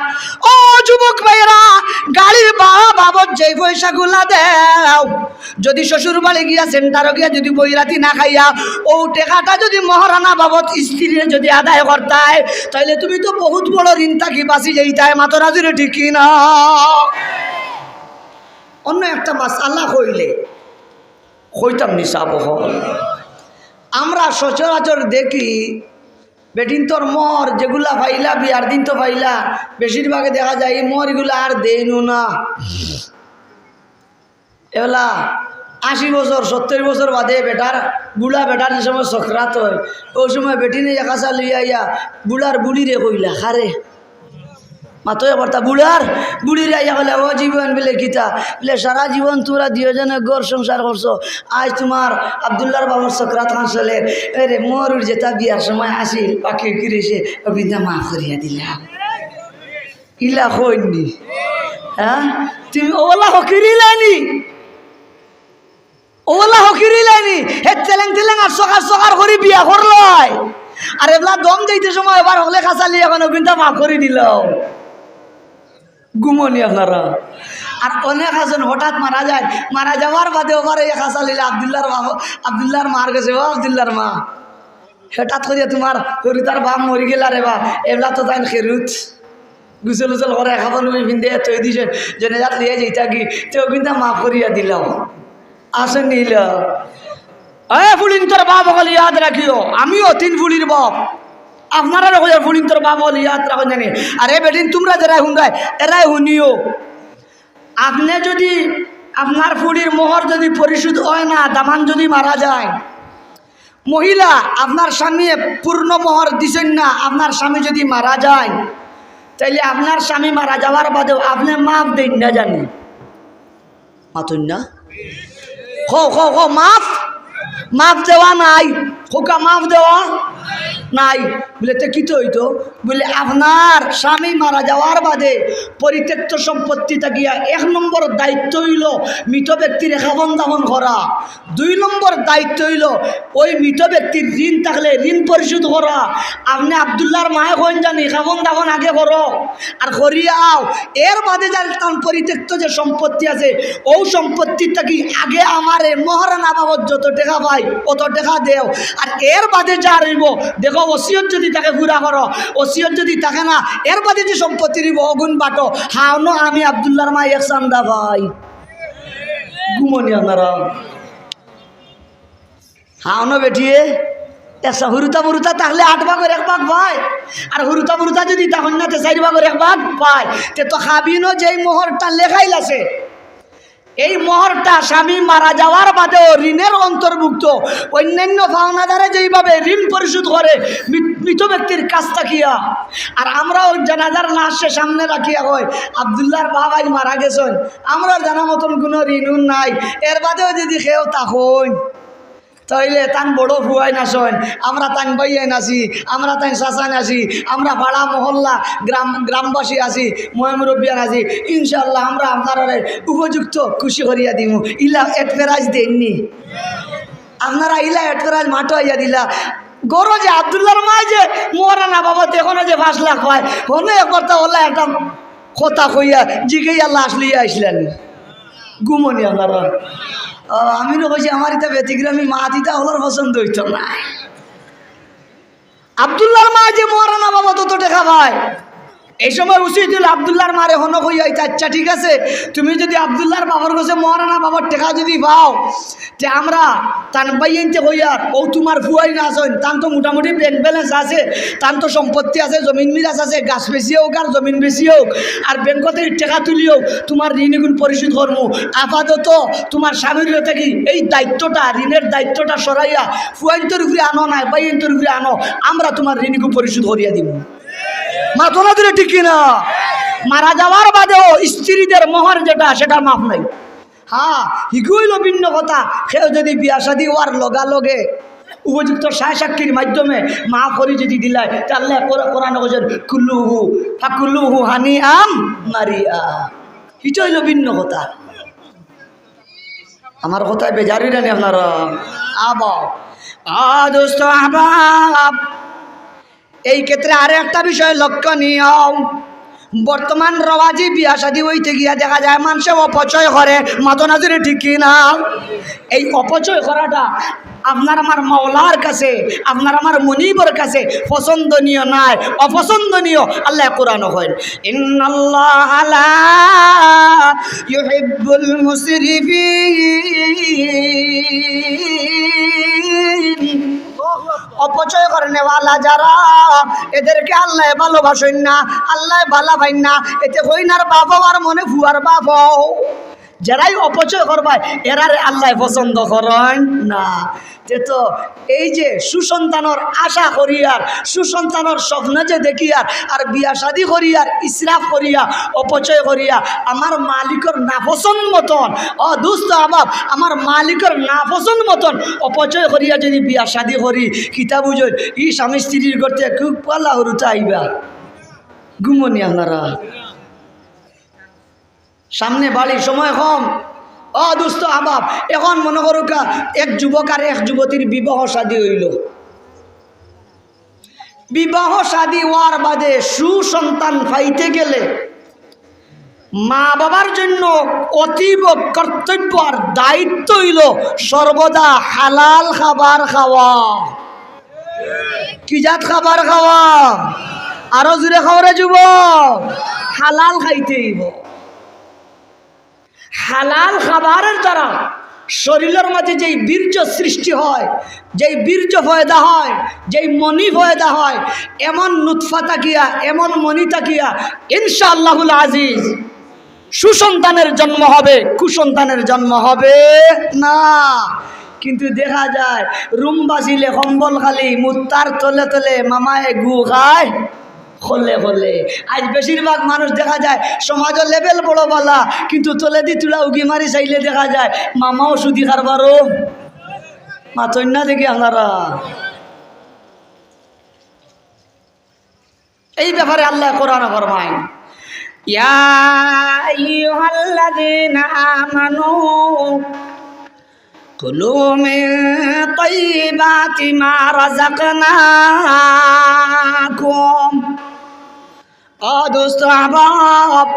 ও যুবক ভাইরা, গাড়ির ভাড়া বাবদ যেই পয়সাগুলা দেও, যদি শ্বশুর বাড়ি গিয়া সেন্টারো গিয়া যদি বইরাতি না খাইয়া, অউ টেকাটা যদি মোহরানা বাবদ স্ত্রীরে যদি আদায় করতায়, তাইলে তুমি তো বহুত বড় ঋণ থাকি বাঁচি যাইতায়। মাতরা জুরে ঠিক কি না? অন্য একটা মাসআলা কইলে কইতাম নি সাব অকল। আমরা সচরাচর দেখি, বেটিন্তর মোহর যেগুলা পাইলা, বিয়ার দিন তো পাইলা, বেশিরভাগে দেখা যায় ই মোহর ইগুলা আর দেইনও না। এগুলা আশি বছর, সত্তইর বছর বাদে বেটার, বুড়া বেটার যে সময় সকরাত অয়, অউ সময় বেটিনে এক কাছা লইয়া আইয়া বুড়ার বুড়িরে কইলা, "কারে?" মাতো একবারতা, বুড়ার বুড়িরে আইয়া কইলা, "ও জীবন," বলে, "কিতা?" বলে, "সারা জীবন তুমরা দুইওজনে ঘর সংসার করছো, আইজ তুমার আব্দুল্লার বাবার সকরাত খান চলের, এরে মরুর যেতা বিয়ার সময় আছিল, বাকি কি রইছে, অউ বিন্দা মাফ করিয়া দিলাম।" ইলা কইন নি? হ্যাঁ? তুমি অলা হকিরিলায় নি? অলা হকিরিলায় নি? হে তেলেং তেলেং আর সকার সকার করি বিয়া করলায়। আর এবলা দম দিতে সময় এবার হকলে খাসালি এখন অগুইনতা মাফ করি দিলাও। ঘুমো নি আপনারা? আর অনেক আছইন হঠাৎ মারা যায়, মারা যাওয়ার বাদে ওবার এই খাসালিলা আব্দুল্লার মা, আব্দুল্লার মার গেছে, "ও আব্দুল্লার মা, হঠাৎ করিয়া তুমার হরিতার বাপ মরি গেলা রে বা, এবলা তো তাইন খেরুত।" গোসল উসল করে, কাপড় লুঙ্গি পিন্দে, থই দিছইন, জেনাজাত লইয়া যাইতা কি, তে অগুইনতা মাফ করিয়া দিলাও। আছে নি ইলা? এ ফুড়িন্তর বাপ অকল ইয়াদ রাখিও, আমিও তিন ফুড়ির বাপ। আপনারারে কইয়ার ফুড়িন্তর বাপ অকল ইয়াদ রাখইন জানি। আরে বেটিন তুমরা যেরায় হুনরায়, এরায় হুনিও। আপনে যদি আপনার ফুড়ির মোহর যদি পরিশোধ অয় না, দামান যদি মারা যায়, মহিলা, আপনার স্বামীয়ে পূর্ণ মোহর দিছইন না, আপনার স্বামী যদি মারা যায়, তাইলে আপনার স্বামী মারা যাওয়ার বাদেও আপনে মাফ দেইন না জানি? মাতইন না? কও, কও, কও, মাফ? মাফ দেওয়া নাই। কউক্কা, মাফ দেওয়া নাই। বলে, "তে কিতা অইতো?" বলে, "আপনার স্বামী মারা যাওয়ার বাদে পরিত্যক্ত সম্পত্তি থাকিয়া এক নম্বর দায়িত্ব অইলো মৃত ব্যক্তিরে কাফন দাফন করা।" দুই নম্বর দায়িত্ব অইলো ওই মৃত ব্যক্তির ঋণ থাকলে ঋণ পরিশোধ করা। আপনে আব্দুল্লার মায়ে কইন জানি, কাফন দাফন আগে করো, আর করিয়া আও, এর বাদে যার তান পরিত্যক্ত যে সম্পত্তি আছে, অউ সম্পত্তি থাকি আগে আমারে মোহরানা বাবদ যত টেকা পাই, অত টেকা দেও, আর এর বাদে যা রইবো, দেখ ওসিয়ত যদি থাকে পুরা করো, ওসিয়ত যদি থাকে না, এর বাদে যে সম্পত্তির অগুন বাটো, হাওনো আমি আব্দুল্লাহর মা এক চান্দা পাই। ঘুমো নি আপনারা? হাওনো বেটিয়ে, একসা হুরুতা মুরুতা থাকলে আট ভাগর এক ভাগ পায়, আর হুরুতা মুরুতা যদি তখন না তে চাইর ভাগর এক ভাগ পায়। তে তো কাবিনো যেই মোহরটা লেখাইল আছে, এই মোহরটা স্বামী মারা যাওয়ার বাদেও ঋণের অন্তর্ভুক্ত। অন্যান্য পাওনাদারে যেইভাবে ঋণ পরিশোধ করে মৃত-, মৃত ব্যক্তির কাছ থাকিয়া, আর আমরাও জানাজার লাশ সামনে রাখিয়া কই, "আব্দুল্লাহর বাবাই মারা গেছেন, আমরার জানা মতন কোনো ঋণ নাই, এর বাদেও যদি কেউ থাকইন, তাইলে তান বড় ফুয়াইন আছইন, আমরা তান ভাইয়াইন আছি, আমরা তান চাচাইন আছি, আমরা পাড়া মহল্লা গ্রাম, গ্রামবাসী আছি, ময় মুরব্বিয়ান আছি, ইনশাআল্লাহ আমরা আপনারারে উপযুক্ত খুশি করিয়া দিমু।" ইলা এটফেরাজ দেননি, আপনারা ইলা এটফেরাজ মাঠো আইয়া দিলা। গরজে আব্দুল্লাহর মায় যে মরানা বাবা দেখো না যে পাঁচ লাখ পায়, হনো একবার তা ওলা একটা কথা কইয়া জিগাইয়া লাশ লইয়া আইছলা নি। ঘুমো নি আপনারা? ও, আমি না কইছি আমার ইতা ব্যতিক্রমী মা দিতা ওলার পছন্দ অইতো না। আব্দুল্লাহর মা যে মরানা বাবা তত টেকা পায়, এই সময় উচিত অইল আব্দুল্লাহর মারে হনো কইয়া আইতা, "আচ্ছা ঠিক আছে, তুমি যদি আব্দুল্লাহর বাবার কাছে মরানা বাবার টেকা যদি পাও, তে আমরা তান ভাইয়াইন্তে কইয়ার, ও তোমার ফুয়াইন আছইন, তান তো মোটামুটি ব্যাংক ব্যালেন্স আছে, তান তো সম্পত্তি আছে, জমিন মিরাজ আছে, গাছ বেচি হোক আর জমিন বেচি হোক, আর ব্যাংক থাকি টেকা তুলি হোক, তোমার ঋণ ইগুন পরিশোধ করমু। আপাতত তোমার স্বামীর থাকি এই দায়িত্বটা, ঋণের দায়িত্বটা সরাইয়া ফুয়াইন্তর উপরে আনো, না ভাইয়াইন্তর উপরে আনো, আমরা তোমার ঋণ ইগু পরিশোধ করিয়া দিমু।" মাতো না দিলে ঠিক কি না? মারা যাওয়ার বাদেও স্ত্রীদের মোহর যেটা, সেটা মাফ নাই। হ্যাঁ, হিগু অইল ভিন্ন কথা। কেউ যদি বিয়া শাদী হওয়ার লগালগে উপযুক্ত সায় সাক্ষীর মাধ্যমে মাফ করি যদি দিলায়, তে আল্লায় কোরা-, কোরআনো কইছইন, "কুলুহু, ফাকুলুহু হানিআম মারিআ।" ইটা অইল ভিন্ন কথা। আমার কথায় বেজার অইরা নি আপনারা? আবা, আ দোস্ত আহবাব, এই ক্ষেত্রে আরো একটা বিষয় লক্ষণীয়। বর্তমান রওয়াজি বিয়া শাদী অইতে গিয়া দেখা যায় মানষে অপচয় করে, মাতো না দিলে ঠিক কি না? এই অপচয় করাটা আপনার আমার মাওলার কাছে, আপনার আমার মুনিবর কাছে পছন্দনীয় নায়, অপছন্দনীয়। আল্লায় কোরআনো কইন, "ইন্নাল্লাহা লা ইউহিব্বুল মুসরিফিন।" অপচয় করনেওয়ালা যারা, এদেরকে আল্লায় ভালোবাসইন না, আল্লায় ভালা পাইন না। এতে কইনার বাপ অও আর মনে ফুয়ার বাপ অও। যারাই অপচয় করবায়, এরারে আল্লায় পছন্দ করইন না। তে তো এই যে সুসন্তানর আশা করিয়ার, সুসন্তানর স্বপ্ন যে দেখিয়ার, আর বিয়া শাদী করিয়ার, ইসরাফ করিয়া, অপচয় করিয়া, আমার মালিকর নাপছন্দ মতন, ও দোস্ত আহবাব, আমার মালিকর নাপছন্দ মতন অপচয় করিয়া যদি বিয়া শাদী করি, কিতা বুঝইন, ই স্বামী স্ত্রীর গর্তে খুব পালা হুরুতা আইবা। ঘুমো নি আপনারা? সামনে বাড়ি, সময় কম। ও দোস্ত আহবাব, এখন মনে করুক্কা, এক যুবক আর এক যুবতীর বিবাহ শাদী অইল। বিবাহ শাদী অওয়ার বাদে সুসন্তান পাইতে গেলে মা বাবার জন্য অতীব কর্তব্য আর দায়িত্ব অইল সর্বদা হালাল খাবার খাওয়া। কি জাত খাবার খাওয়া? আরো জোরে কওরে যুবক, হালাল খাইতে অইব। হালাল খাবারের দ্বারা শরীরের মাঝে যেই বীর্য সৃষ্টি হয়, যেই বীর্য পয়দা হয়, যেই মনি পয়দা হয়, এমন নুতফা থাকিয়া, এমন মনি থাকিয়া, ইনশাআল্লাহুল আজিজ, সুসন্তানের জন্ম হবে, কুসন্তানের জন্ম হবে না। কিন্তু দেখা যায়, রুম বাজিলে কম্বল খালি, মুত্তার তলে তলে মামায় গু খায় খলে খলে। আইজ বেশিরভাগ মানুষ দেখা যায় সমাজর লেভেল বড় বালা, কিন্তু তলেদি তুলা উগি মারি চাইলে দেখা যায় মামাও সুদি কারবারও। মাতইন না দেখি আপনারা। এই ব্যাপারে আল্লায় কোরআনো ফরমাইন, "ইয়া আইয়ুহাল্লাযীনা আমানু কুলু মিন তাইয়্যিবাতি মা রাযাকনাকুম।" ও দোস্ত আহবাব,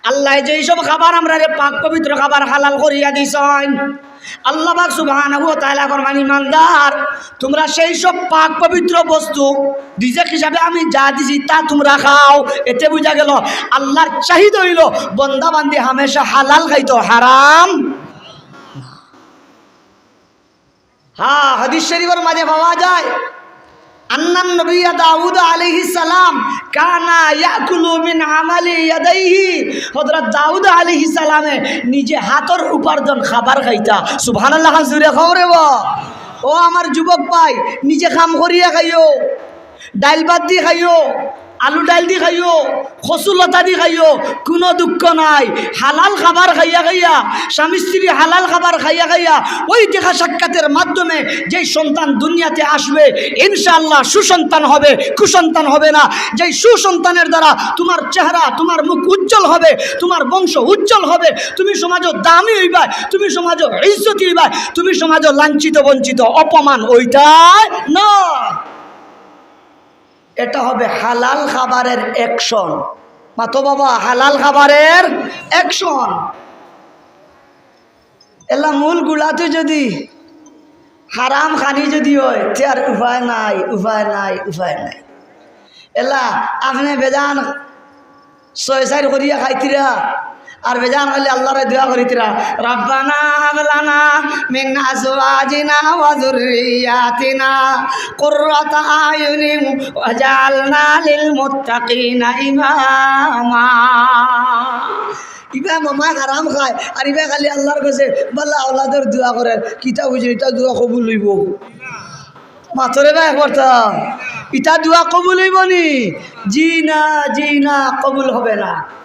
আল্লায় যেই সব খাবার আমরারে পাক পবিত্র খাবার হালাল করিয়া দিছইন, আল্লাহ পাক সুবহানাহু ওয়া তাআলা ফরমান, "ইমানদার, তুমরা সেই সব পাক পবিত্র বস্তু রিজিক হিসাবে আমি যা দিছি তা তুমরা খাও।" এতে বুঝা গেল আল্লাহর চাহিদা অইলো বন্দা বান্দি হামেশা হালাল খাইতো, হারাম। হ্যাঁ, হাদিস শরীফর মাঝে পাওয়া যায়, আন্নান নবিয়্যা দাউদ আলাইহিস সালাম কানা ইয়াকুলু মিন আমালি ইয়াদাইহি। হযরত দাউদ আলাইহিস সালামে নিজে হাতর উপার্জন খাবার খাইতা। সুবহানাল্লাহ, জুরে কও রে বা। ও আমার যুবক ভাই, নিজে কাম করিয়া খাইও, ডাইল ভাত দি খাইও, আলু ডাইল দি খাইও, কচু লতা দি খাইও, কুনু দুঃখ নাই। হালাল খাবার খাইয়া খাইয়া, স্বামী স্ত্রী হালাল খাবার খাইয়া খাইয়া, ওই দেখা সাক্ষাতের মাধ্যমে যেই সন্তান দুনিয়াতে আসবে, ইনশাআল্লাহ সুসন্তান হবে, কুসন্তান হবে না। যেই সুসন্তানের দ্বারা তোমার চেহারা, তোমার মুখ উজ্জ্বল হবে, তোমার বংশ উজ্জ্বল হবে, তুমি সমাজো দামি অইবায়, তুমি সমাজো ইজ্জতি অইবায়, তুমি সমাজো লাঞ্ছিত বঞ্চিত অপমান অইতায় না। এটা হবে হালাল খাবারের অ্যাকশন। মাতো বাবা, হালাল খাবারের অ্যাকশন। এলা মূল গুড়াতে যদি হারাম খানি যদি হয়, তে আর উপায় নাই, উপায় নাই, উপায় নাই। এলা আপনে বেজান ছয় চাইর করিয়া খাইতিরা, আর বেজান খালি আল্লাহরে দোয়া করিতিরা, "রাব্বানা হাব লানা মিন আজওয়াজিনা ওয়া যুররিয়াতিনা কুররাতা আয়ুনিন ওয়াজআলনা লিল মুত্তাকিনা ইমামা।" ইবা মামা হারাম খায়, আর ইবা খালি আল্লাহর কাছে বালা আওলাদর দোয়া করের। কিতা বুঝে, ইতা দোয়া কবুল অইবো? মাতো রে বা একবারতা, ইতা দোয়া কবুল অইবো নি? জি না, জি না, কবুল হবে না।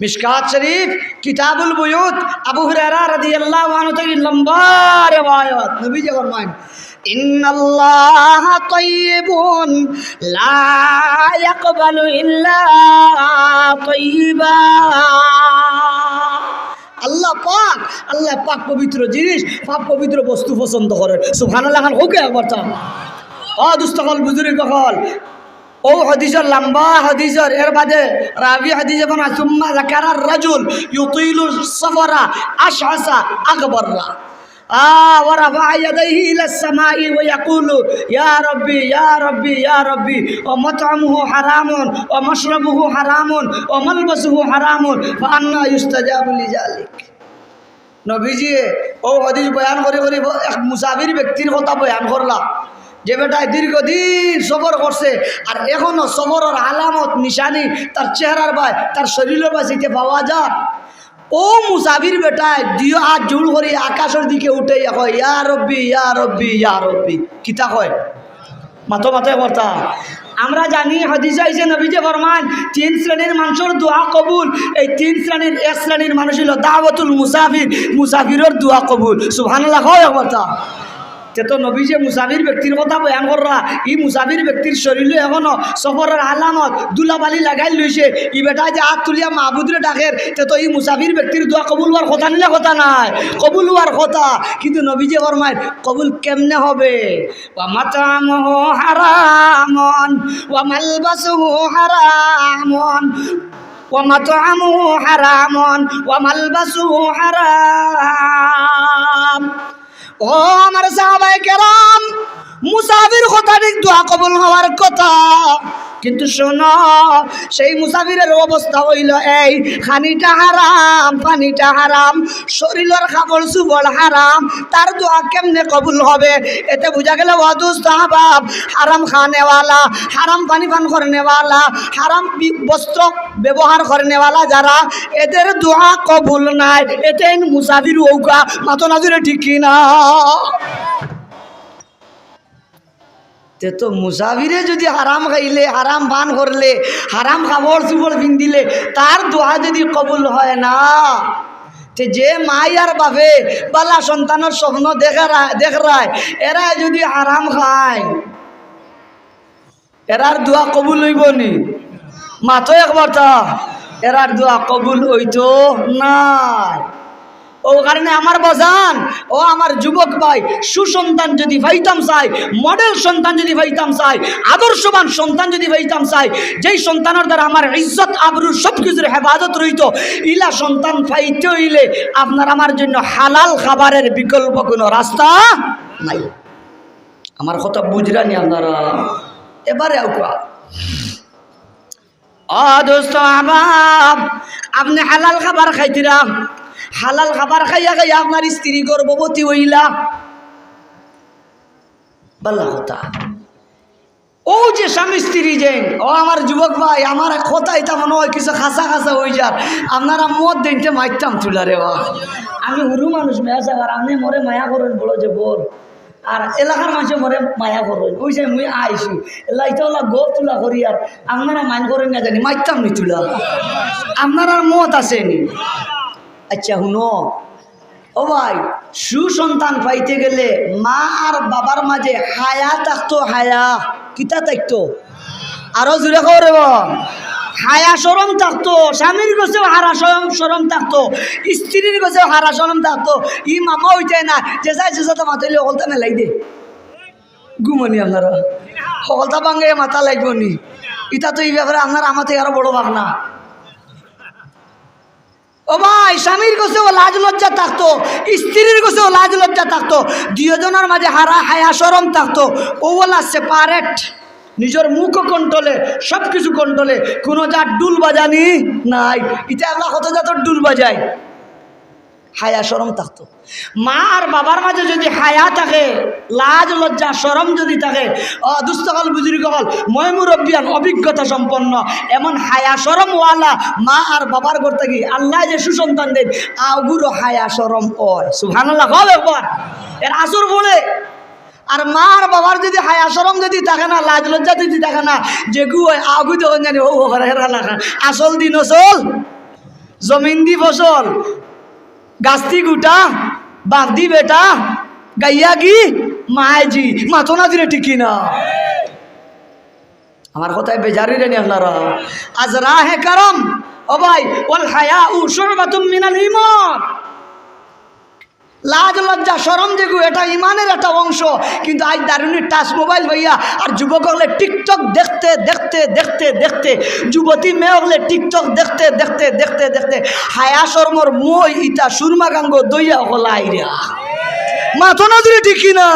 মিশকাত শরীফ, কিতাবুল বুয়ুত, আবু হুরায়রা রাদিয়াল্লাহু আনহু থাকি লম্বা রেওয়ায়ত। নবীজি ফরমাইন, "ইন্নাল্লাহা তাইয়্যিবুন লা ইয়াকবালু ইল্লা তাইয়্যিবা।" আল্লাহ পাক, আল্লাহ পাক পবিত্র জিনিস, পাক পবিত্র বস্তু পছন্দ করের। সুবহানাল্লাহ খান কউক্কা একবারতা। ও দুস্ত অকল, বুজুর্গ অকল, ও হাদিসর লম্বা হাদিসর, এর বাদে রাবি হাদিসে বনা, "সুম্মা যাকারার রাজুল ইউতিলুস সাফারা আশআসা আগবাররা।" আ, "ওয়া রাফাআ ইয়াদাইহি ইলাস সামাই ওয়া ইয়াকুলু, ইয়া রাব্বি, ইয়া রাব্বি, ইয়া রাব্বি, ওয়া মাতআমুহু হারামুন, ওয়া মাশরাবুহু হারামুন, ওয়া মালবাসুহু হারামুন, ফা আন্না ইউস্তাজাবু লিযালিক?" নবীজিয়ে ও হাদিস বয়ান করি করি ব-, এক মুসাফির ব্যক্তির কথা বয়ান করলা, যে বেটায় দীর্ঘদিন সফর করছে, আর এখনো সফরর আলামত নিশানি তার চেহারার বায়, তার শরীরর বায় চিতে পাওয়া যায়। ও মুসাফির বেটায় দুইও আত জোড় করি আকাশর দিকে উঠাইয়া কয়, "ইয়া রব্বি, ইয়া রব্বি, ইয়া রব্বি।" কিতা কয়? মাতো, মাতো একবারতা। আমরা জানি, হাদিসে আইছে, নবীজি ফরমাইন, তিন শ্রেণীর মানষর দোয়া কবুল। এই তিন শ্রেণীর এক শ্রেণীর মানুষ অইলো দাওয়াতুল মুসাফির, মুসাফিরর দোয়া কবুল। সুবহানাল্লাহ কও একবারতা। তে তো নবীজিয়ে মুসাফির ব্যক্তির কথা বয়ান কররা, ই মুসাফির ব্যক্তির শরীরো এখনো সফরর আলামত, ধুলাবালি লাগাইল রইছে। ই বেটায় যে আত তুলিয়া মাবুদরে ডাকের, তে তো ই মুসাফির ব্যক্তির দোয়া কবুল অওয়ার কথা নি না, কথা নায়? কবুল অওয়ার কথা। কিন্তু নবীজিয়ে ফরমাইন, কবুল কেমনে হবে? ومطعمه حرام وملبسه حرام ومطعمه حرام وملبسه حرام। ও আমার সাহাবায়ে কেরাম, মুসাফির কথাটির দোয়া কবুল হওয়ার কথা, কিন্তু শোনো, সেই মুসাফিরের অবস্থা অইলো এই, খানিটা হারাম, পানিটা হারাম, শরীলর কাপড় চুপড় হারাম, তার দোয়া কেমনে কবুল হবে? এতে বুঝা গেল, ও দোস্ত আহবাব, হারাম খানেওয়ালা, হারাম পানি পান করনেওয়ালা, হারাম বি-, বস্ত্র ব্যবহার করনেওয়ালা যারা, এদের দোয়া কবুল নায়। এতে মুসাফির অউক্কা, মাতো না জুরে, ঠিক কি না? তে তো মুসাফিরে যদি হারাম খাইলে, হারাম পান করলে, হারাম কাপড় চুপড় পিন্দিলে, তার দোয়া যদি কবুল হয় না, তে যে মাই আর বাপে বালা সন্তানর স্বপ্ন দেখরায়, দেখরায়, এরা যদি হারাম খায়, এরার দোয়া কবুল অইবো নি? মাতো একবারতা, এরার দোয়া কবুল অইতো নায়। ও কারণে আমার বাজান, ও আমার যুবক ভাই, সুসন্তান যদি পাইতাম চাই, মডেল সন্তান যদি পাইতাম চাই, আদর্শবান সন্তান যদি পাইতাম চাই, যেই সন্তানর দ্বারা আমার ইজ্জত আবরু সব কিছুর হেফাজত রইতো, ইলা সন্তান পাইতে অইলে আপনার আমার জন্য হালাল খাবারের বিকল্প কোনো রাস্তা নাই। আমার কথা বুঝরা নি আপনারা? এবারে আউকা। ও দোস্ত আহবাব, আপনে হালাল খাবার খাইতরা, হালাল খাবার খাইয়া খাইয়া আপনার স্ত্রী গর্ভবতী অইলা, ভালা কথা। ও যে স্বামী স্ত্রী যেইন, ও আমার যুবক ভাই, আমার কথা ইতা মনে অয় কিছু খাসা খাসা অইযার। আপনারা মদ দেইনতে মাইরতাম তুলা রে বা। আমি হুরু মানুষ, মেয়া সাবার, আপনে মরে মায়া করইন বড় জবর। আর এলাকার মানষে মরে মায়া করইন, অউ যে মুই আইছি, এলা ইতা অলা গপ তুলা করি, আর আপনারা মাইন করইন না জানি, মাইরতাম নি তুলা, আপনারার মত আছে নি? আচ্ছা, হুনো, ও ভাই, সুসন্তান পাইতে গেলে মা আর বাবার মাঝে হায়া থাকতো, হায়া। কিতা থাকতো? আরো জোরে কও রে বা। হায়া শরম থাকতো, স্বামীর গেছেও হারা শরম, শরম থাকতো, স্ত্রীর গেছেও হারা শরম থাকতো। ই মামা অইতে না, যে যায় যে যাতে মাতাইলে হকলতা মেলাই দে। ঘুমো নি আপনারা? হকলতা ভাঙ্গে মাতা লাগবো নি? ইতা তো ই ব্যাপারে আপনার আমাতে আরো বড় ভাবনা। ও ভাই, স্বামীর গেছেও লাজ লজ্জা থাকতো, স্ত্রীর গেছেও লাজ লজ্জা থাকতো, দুইওজনর মাঝে হারা হায়া শরম থাকতো। অউ অলা separate, নিজর মুখও কন্ট্রোলে, সব কিছু কন্ট্রোলে, কোনো জাত ঢুল বাজানি নাই। ইতা আমরা কত জাতর ঢুল বাজাই, হায়া শরম থাকতো। মা আর বাবার মাঝে যদি হায়া থাকে, লাজ লজ্জা শরম যদি থাকে, ও দুস্ত অকল, বুজুর্গ অকল, ময় মুরব্বিয়ান, অভিজ্ঞতা সম্পন্ন, এমন হায়া শরমওয়ালা মা আর বাবার ঘর থাকি আল্লায় যে সুসন্তান দেইন, আগুরও হায়া শরম অয়। সুবহানাল্লাহ, কও একবার। এর আসর পড়ে। আর মা আর বাবার যদি হায়া শরম যদি থাকে না, লাজ লজ্জা যদি থাকে না, যেগু অয়, আগু তখন জানি, ও, ও, হেরা, হেরা লাগা। আসল দিন আসল, জমিন দি ফসল, গাছ দি গুটা, বাপ দি বেটা, গাইয়া গি, মায় জি, মাতো না দিলে টিকি না। আমার কথায় বেজার অইরা নি আপনারা? আজ রাহে কারাম, ও ভাই, ওয়াল হায়াউ শুবাতুম মিনাল ঈমান। লাজ লজ্জা শরম যেগু, এটা ইমানের একটা অংশ। কিন্তু আজ দারুণের টাচ মোবাইল পাইয়া আর যুবক অকলে TikTok দেখতে দেখতে দেখতে দেখতে, যুবতী মেয়ে অকলে TikTok দেখতে দেখতে দেখতে দেখতে হায়া শরমর মই ইতা সুরমা গাঙ্গো দইয়া অকল আইরা। মাতো না দিলে টিকি না।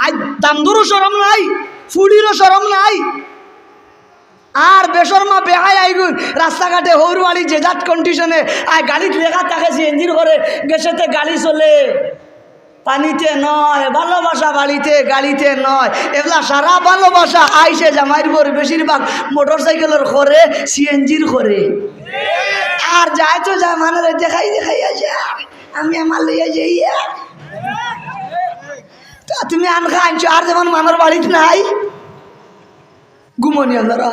আজ দামদুরও শরম নাই, ফুড়িরও শরম নাই। আর বেশরমা বেহায়া ইগুন রাস্তাঘাটে হউর বাড়ি যে জাত কন্ডিশনে, আর গাড়িত লেখা থাকে সিএনজির করে, গ্যাসেতে গাড়ি চলে, পানিতে নয়, ভালোবাসা বাড়িতে, গাড়িতে নয়। এবলা সারা ভালোবাসা আইছে জামাইর বউর বেশিরভাগ মোটরসাইকেলর করে, সিএনজির করে। আর যায় তো যায়, মানে দেখাই দেখাই আছে, আমি আমার লইয়া যাই। তা তুমি আনখা আনছো, আর যেমন মানর বাড়িত নাই। ঘুমো নি আপনারা?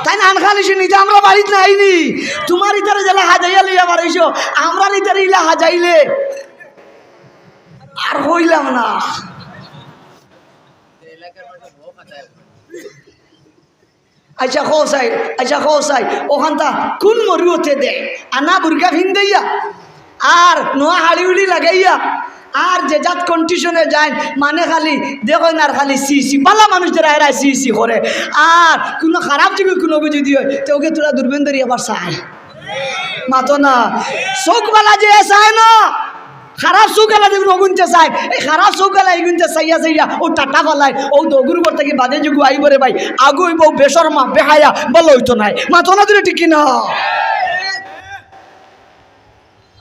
তাইন আনখা নিছে নি, তে আমরা বাড়িত নাই নি। তুমার ইতারে যেলা হাজাইয়া লইয়া বারইছো, আমরার ইতারে ইলা হাজাইলে আর কইলাম না। আচ্ছা, কও চাই, আচ্ছা, কও চাই, অখানতা কুন মরুয়তে দে? আনা বুরকা ফিন্দাইয়া, আর নোয়া হাড়ি উড়ি লাগাইয়া, আর যে জাত কন্ডিশনে যাইন, মানে খালি দেখইন আর খালি ছি ছি, ভালা মানুষ যারা এরা ছি ছি করে। আর কুনু খারাপ যদি কুনু যদি অয়, তে অগে থুড়া দুরবিন ধরি আবার চায়। মাতো না। চউখ ভালা যে চায় না, খারাপ চউখ আলা যেগুন অগুনতে চায়, এই খারাপ চউখ আলা ইগুনতে চাইয়া চাইয়া অউ টাটা ফালায়, অউ দগুর ঘর থাকি বাদে যেগু আইবো রে ভাই, আগু অইবো বেশরমা, বেহায়া, ভালা অইতো নায়। মাতো না দিলে টিকি না।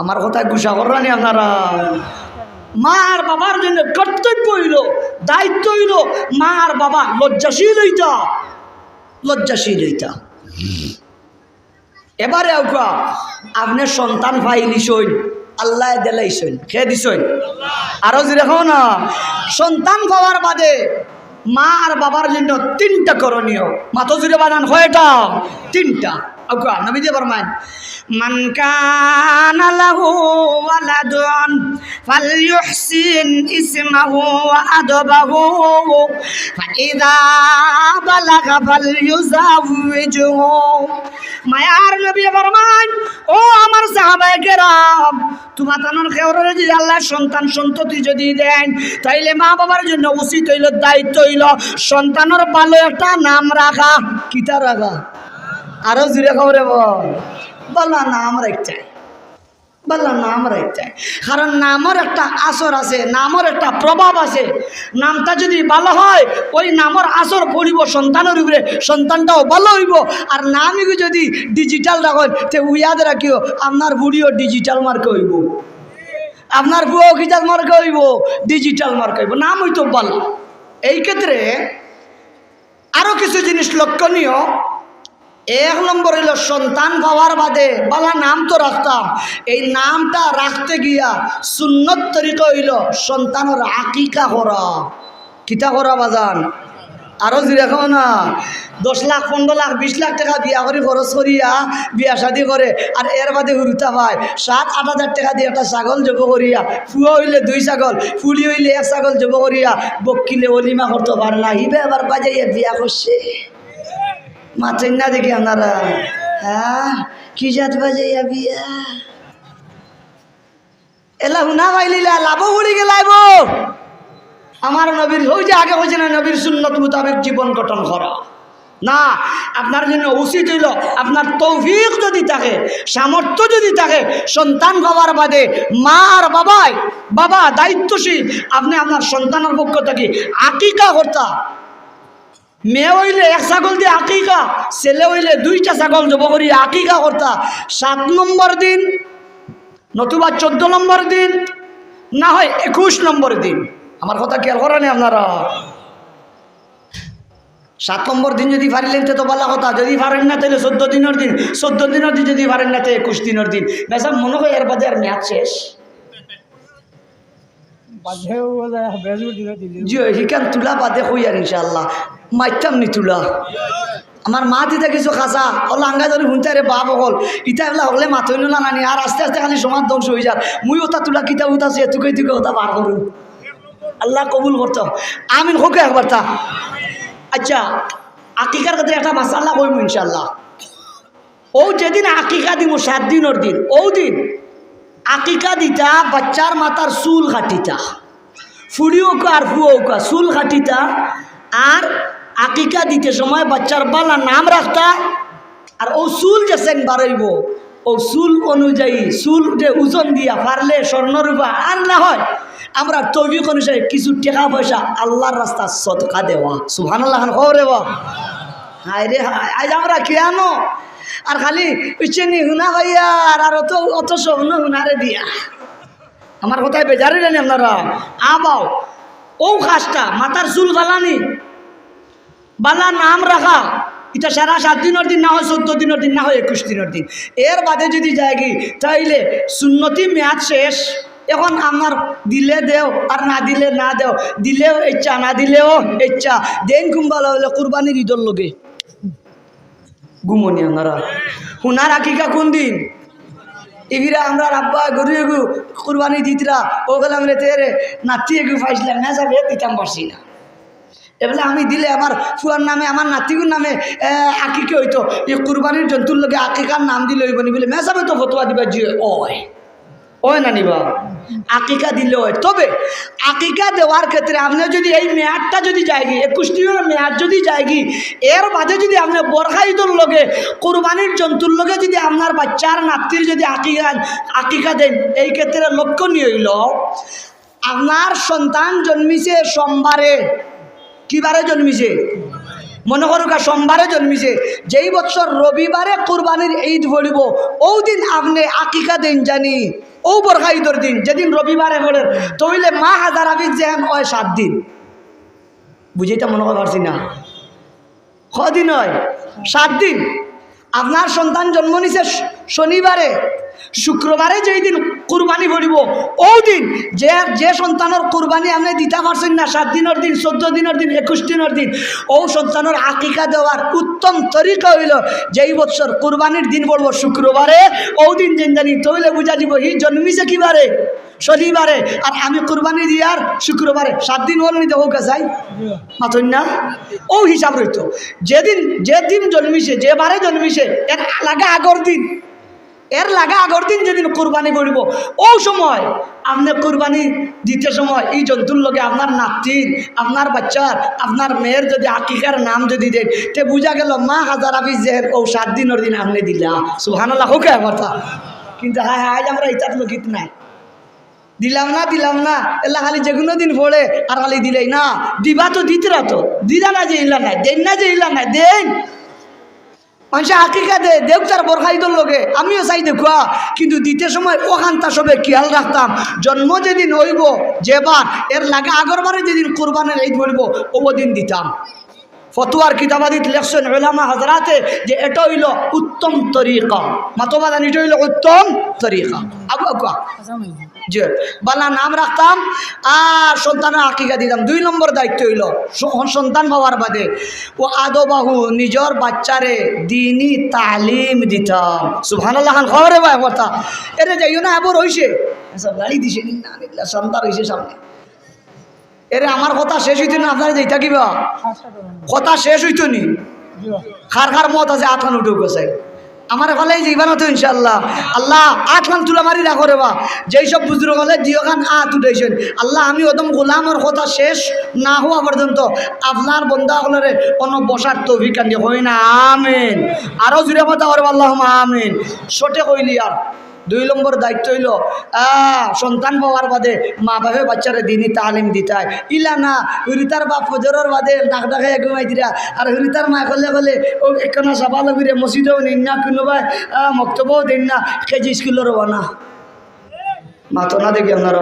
আমার কথায় গুসা কররা নি আপনারা? মা আর বাবার জন্য কর্তব্য অইলো, দায়িত্ব অইলো, মা আর বাবা লজ্জাশীল অইতা, লজ্জাশীল অইতা। এবারে আউকা, আপনে সন্তান পাইলিছইন, আল্লায় দিলাইছইন, কে দিছইন? আরো জোরে কও না। সন্তান পাওয়ার বাদে মা আর বাবার জন্য তিনটা করণীয়। মাতো জোরে বাজান, কয়টা? তিনটা। ওকে, নবীজি ফরমাইন, "মান কানা লাহু ওয়ালাদুন ফালইউহসিন ইসমাহু ওয়া আদবাহু, ফাইদা বালাগা ফালইউজাউইজহু।" মায়ার নবী ফরমাইন, "ও আমার সাহাবায়ে কেরাম, তুমরা তানর কেউররে যদি আল্লায় সন্তান সন্ততি যদি দেইন, তাইলে মা বাবার জন্য উচিত অইলো, দায়িত্ব অইলো সন্তানর ভালো একটা নাম রাখা।" কিতা রাখা? আরো জুরে কও রে বল, ভালা নাম রাখতে, ভালা নাম রাখতে। কারণ নামর একটা আসর আছে, নামর একটা প্রভাব আছে। নামটা যদি ভালা হয়, ওই নামর আসর পড়িবো সন্তানর উপরে, সন্তানটাও ভালা অইবো। আর নামই যদি digital রাখইন, তে ইয়াদ রাখিও, আপনার ফুড়িও digital মার্কা অইবো, আপনার ফুয়াও কিতা মার্কা অইবো, digital মার্কা অইবো। নাম অইতো ভালা। এই ক্ষেত্রে আরো কিছু জিনিস লক্ষণীয়। এক নম্বর অইলো, সন্তান পাওয়ার বাদে ভালা নাম তো রাখতাম, এই নামটা রাখতে গিয়া সুন্নত তরিকা অইলো সন্তানর আকিকা করা। কিতা করা বাজান? আরো জুরে কও না। দশ লাখ, পনরো লাখ, বিশ লাখ টেকা বিয়া করি খরচ করিয়া বিয়া শাদি করে, আর এর বাদে হুরুতা পায় সাত আট হাজার টেকা দি একটা ছাগল জবো করিয়া, ফুয়া অইলে দুই ছাগল, ফুড়ি অইলে এক ছাগল জবো করিয়া, বক্কিলে অলিমা করতো পারে না, হিবে আবার বাজাইয়া বিয়া করছে। মাতইন না দেখি আপনারা, হ্যাঁ, কি জাত বাজাইয়া বিয়া? এলা হুনা পাইলিলা, লাভো উড়ি গেলাইবো। আমার নবীর, ওই যে আগে কইছি না, নবীর সুন্নত মোতাবেক জীবন গঠন করা। না, আপনার জন্য উচিত অইলো, আপনার তৌফিক যদি থাকে, সামর্থ্য যদি থাকে, সন্তান পাওয়ার বাদে মা আর বাবায়, বাবা দায়িত্বশীল, আপনে আপনার সন্তানর পক্ষ থাকি আকিকা করতা। মেয়ে অইলে এক ছাগল দি আকিকা, ছেলে অইলে দুইটা ছাগল জবো করি আকিকা করতা। সাত নম্বর দিন, নতুবা চোদ্দ নম্বর দিন, না হয় একুশ নম্বর দিন। আমার কথা খেয়াল করইন নি আপনারা? সাত নম্বর দিন যদি পারিলেন, তে তো ভালা কথা, যদি পারইন না, তাইলে চোদ্দ দিনর দিন, চোদ্দ দিনর দিন যদি পারইন না, তে একুশ দিনর দিন। মেসাব মনো কয় এর বাদে আর মেয়াদ শেষ। বাদে ও যায়, বেজুর দিলে দিলে। জি, হিখান তুলা বাদে কইয়ার ইনশাআল্লাহ। মাইতাম নি তুলা। আমার মাত ইতা কিছু খাসা, অলা আঙ্গা ধরি হুনতায় রে বাপ অকল। ইতা এবলা হকলে মাতইন না নানি, আর আস্তে আস্তে খালি সমাজ ধ্বংস অইযার। মুই ওতা তুলা কিতাবত আছে, এতুকে এতুকে ওতা বার করুম। আল্লাহ কবুল করতো। আমিন কউক্কা একবার তা। আচ্ছা, আকিকার ক্ষেত্রে একটা মাসালা কইমু ইনশাআল্লাহ। অউ যেদিন আকিকা দিমু সাত দিনর দিন, অউ দিন আকিকা দিতা বাচ্চার মাথার চুল কাটিতা, ফুড়ি অউক্কা আর ফুয়া অউক্কা চুল কাটিতা, আর আকিকা দিতে সময় বাচ্চার ভালা নাম রাখতা। আর অউ চুল যে সেন বারইবো, অউ চুল অনুযায়ী, চুল যে ওজন দিয়া পারলে স্বর্ণ রূপা, আর না হয় আমরার তৌফিক অনুযায়ী কিছু টেকা পয়সা আল্লাহর রাস্তাত সদকা দেওয়া। সুবহানাল্লাহ খান কও রে বা। হায় রে হায়, আইজ আমরা কিয়ানো আর খালি ইচ্ছেনি হুনা পাইয়ার, আর অত, অত স্বপ্ন হুনারে দিয়া। আমার কথায় বেজার অইরা নি আপনারা? আবাও, অউ কাজটা, মাথার চুল ফালানি, ভালা নাম রাখা, ইটা সারা সাত দিনর দিন, না হয় চোদ্দ দিনর দিন, না হয় একুশ দিনর দিন। এর বাদে যদি যায়গি, তাইলে সুন্নতি মেয়াদ শেষ। এখন আপনার দিলে দেও, আর না দিলে না দেও, দিলেও ইচ্ছা, না দিলেও ইচ্ছা। দেইন কুনবালা অইলে কুরবানির ইদর লগে। ঘুমো নি আপনারা? হুনার আকিকা কুন দিন? ইগিরা আমরার আব্বা গরু এগু কুরবানি দিতরা, অউ গেলাম রে, তে রে, নাতি এগু পাইছলাম না, যাবে দিতাম পারছি না। এবলা আমি দিলে আমার ফুয়ার নামে, আমার নাতিগুর নামে, এ, আকিকা অইতো। ই কুরবানির জন্তুর লগে আকিকার নাম দিলে অইবো নি? বলে, মেসাবে তো ফতোয়া দিবা যে অয়। অয় না নি বা? আকিকা দিলে অয়। তবে আকিকা দেওয়ার ক্ষেত্রে আপনে যদি এই মেয়াদটা যদি যায়গি, একুশ দিনর মেয়াদ যদি যায়গি, এর বাদে যদি আপনে বরখা ইদর লগে, কুরবানির জন্তুর লগে যদি আপনার বাচ্চার নাতির যদি আকিকা, আকিকা দেইন, এই ক্ষেত্রে লক্ষণীয় অইলো, আপনার সন্তান জন্মিছে সোমবারে, কি বারে জন্মিছে? মনো করউক্কা সোমবারে জন্মিছে, যেই বছর রবিবারে কুরবানির ইদ পড়িবো, অউ দিন আপনে আকিকা দেইন জানি, অউ বরখা ইদর দিন, যেদিন রবিবারে পড়ের, তে অইলে মা হাজার হাফিজ যেহান অয় সাত দিন। বুঝাইতাম মনো কয় পারছি না। কদিন অয়? সাত দিন। আপনার সন্তান জন্ম নিছে শ-, শনিবারে, শুক্রবারে যেই দিন কুরবানি পড়িবো, অউ দিন যে, যে সন্তানর কুরবানি আপনে দিতা পারছইন না সাত দিনর দিন, চৌদ্দ দিনর দিন, একুশ দিনর দিন, অউ সন্তানর আকিকা দেওয়ার উত্তম তরিকা অইলো, যেই বছর কুরবানির দিন পড়বো শুক্রবারে, অউ দিন যেন জানি, তইলে বুঝা যিবো হি জন্মিছে কিবারে? শনিবারে। আর আমি কুরবানি দিয়ার শুক্রবারে, সাত দিন অইলো নি দেখো গাছাই? মাতইন না? অউ হিসাব রইতো। যেদিন, যেদিন জন্মিছে, যেবারে জন্মিছে, এর লাগা আগর দিন, এর লাগা আগর দিন যেদিন কুরবানি পড়িবো, অউ সময় আপনে কুরবানি দিতে সময় ই জন্তুর লগে আপনার নাতির, আপনার বাচ্চার, আপনার মেয়ের যদি আকিকার নাম যদি দেইন, তে বুঝা গেলো মা হাজার হাফিজ যেহেন অউ সাত দিনর দিন আপনে দিলা। সুবহানাল্লাহ, কউক্কা একবার তা। কিন্তু হায় হায়, আইজ আমরা ইতার লগে নাই। দিলাম না, দিলাম না, এলা খালি যেকুনু দিন পড়ে আর খালি দিলাই না। দিবা তো দিতরা তো, দিলা না যে ইলা নাই, দেইন না যে ইলা নাই, দেইন। মানষে আকিকা দে, দেউক তার বরখাইদর লগে, আমিও চাই দেখুয়া, কিন্তু দিতে সময় অখানতা সবে খিয়াল রাখতাম। জন্ম যেদিন অইবো, যেবার, এর লাগা আগর বারে যেদিন কুরবানির ঈদ পড়িবো, অউ দিন দিতাম। ফতুয়ার কিতাবাদিত লেখছইন উলামা হজরাতে যে ইটা অইলো উত্তম তরিকা। মাতো বাজান, ইটা অইলো উত্তম তরিকা। আবু আকুয়া। জি, বালা নাম রাখতাম, আর সন্তানর আকিকা দিতাম। দুই নম্বর দায়িত্ব অইলো স-, সন্তান পাওয়ার বাদে ও আদবাহু, নিজর বাচ্চারে দিনি তালিম দিতাম। সুবহানাল্লাহ খান, খবরে ভাই কথা। এরে যাইও না, আবার অইছে। আচ্ছা, গাড়ি দিছে নি? না, না, সন্তান অইছে সামনে। এরে আমার কথা শেষ অইতো না, আপনারা যাইতা কিবা? কথা শেষ অইতো নি? কার কার মত আছে, আতখান উঠউক্কা চাই। আমারে ফালাই যাইবা না তো ইনশাআল্লাহ। আল্লাহ, আতখান তুলা মারি রাখো রে বা। যেই সব বুজুর্গ অকলে দুইওখান আত উঠাইছইন, আল্লাহ, আমি অদম গোলামর কথা শেষ না হওয়া পর্যন্ত আপনার বন্দা অকলরে অনো বসার তৌফিক আনি কই না, আমিন। আরো জুরে কথা করবা, আল্লাহুম্মা আমিন। শর্টে কইলি আর দুই নম্বর দায়িত্ব অইলো, আহ, সন্তান পাওয়ার বাদে মা বাপে বাচ্চারে দিনি তালিম দিতায়। ইলা না, হুরুতার বাপ ফজরর বাদে নাক ডাকাইয়া ঘুমাই দিরা, আর হুরুতার মায় কলে কলে, অউ একখানা সাবালক অইরে মসজিদেও নেইন না, কুনুবায়, আহ, মক্তবও দেইন না, কেজি স্কুলো রওয়ানা। মাতো না দেখি আপনারা।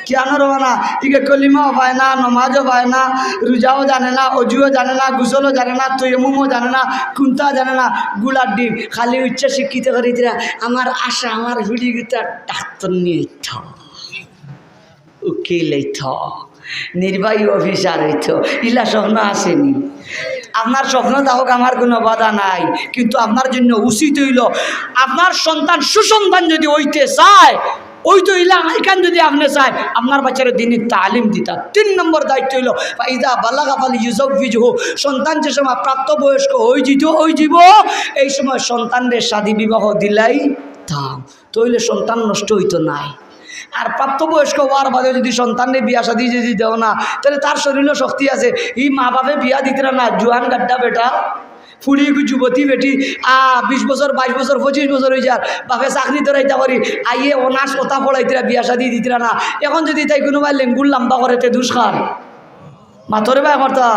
কিয়ানো রওয়ানা? ইগে কলিমাও পায় না, নমাজও পায় না, রোজাও জানে না, অজুও জানে না, গোসলও জানে না, তৈমুমও জানে না, কুন্তা জানে না, গুলার ডিম। খালি উচ্চ শিক্ষিত করি দিরা, আমার আশা, আমার হুড়ি গুতা ডাক্তার নিয়ে তো, উকিল অইতো, নির্বাহী অফিসার অইতো, ইলা স্বপ্ন আছে নি? আপনার স্বপ্ন থাকউক, আমার কুনু বাধা নাই, কিন্তু আপনার জন্য উচিত অইলো, আপনার সন্তান সুসন্তান যদি অইতে চায়, অইতো ইলা ইখান যদি আপনে চায়, আপনার বাচ্চারে দিনি তালিম দিতা। তিন নম্বর দায়িত্ব অইলো, ফাইজা বালাগা ফাল ইউজাউইজহু, সন্তান যে সময় প্রাপ্তবয়স্ক অই যিতো, অই যিবো, এই সময় সন্তানরে শাদী বিবাহ দিলাইতাম। তইলে সন্তান নষ্ট অইতো নায়। আর প্রাপ্তবয়স্ক অওয়ার বাদে যদি সন্তানরে বিয়া শাদী যদি দেও না, তাইলে তার শরীলো শক্তি আছে, ই মা বাপে বিয়া দিতরা না, জুয়ান গাড্ডা বেটা, ফুড়ি গু যুবতী বেটি, আ, বিশ বছর, বাইশ বছর, পঁচিশ বছর অই যার, বাপে চাকরি ধরাইতা করি, আইয়ে অনার্স কথা পড়াইতরা, বিয়া শাদী দিতরা না। এখন যদি তাই কুনুবায় লেঙ্গুর লাম্বা করে, তে দুষ কার? মাতরে ভাই কথা,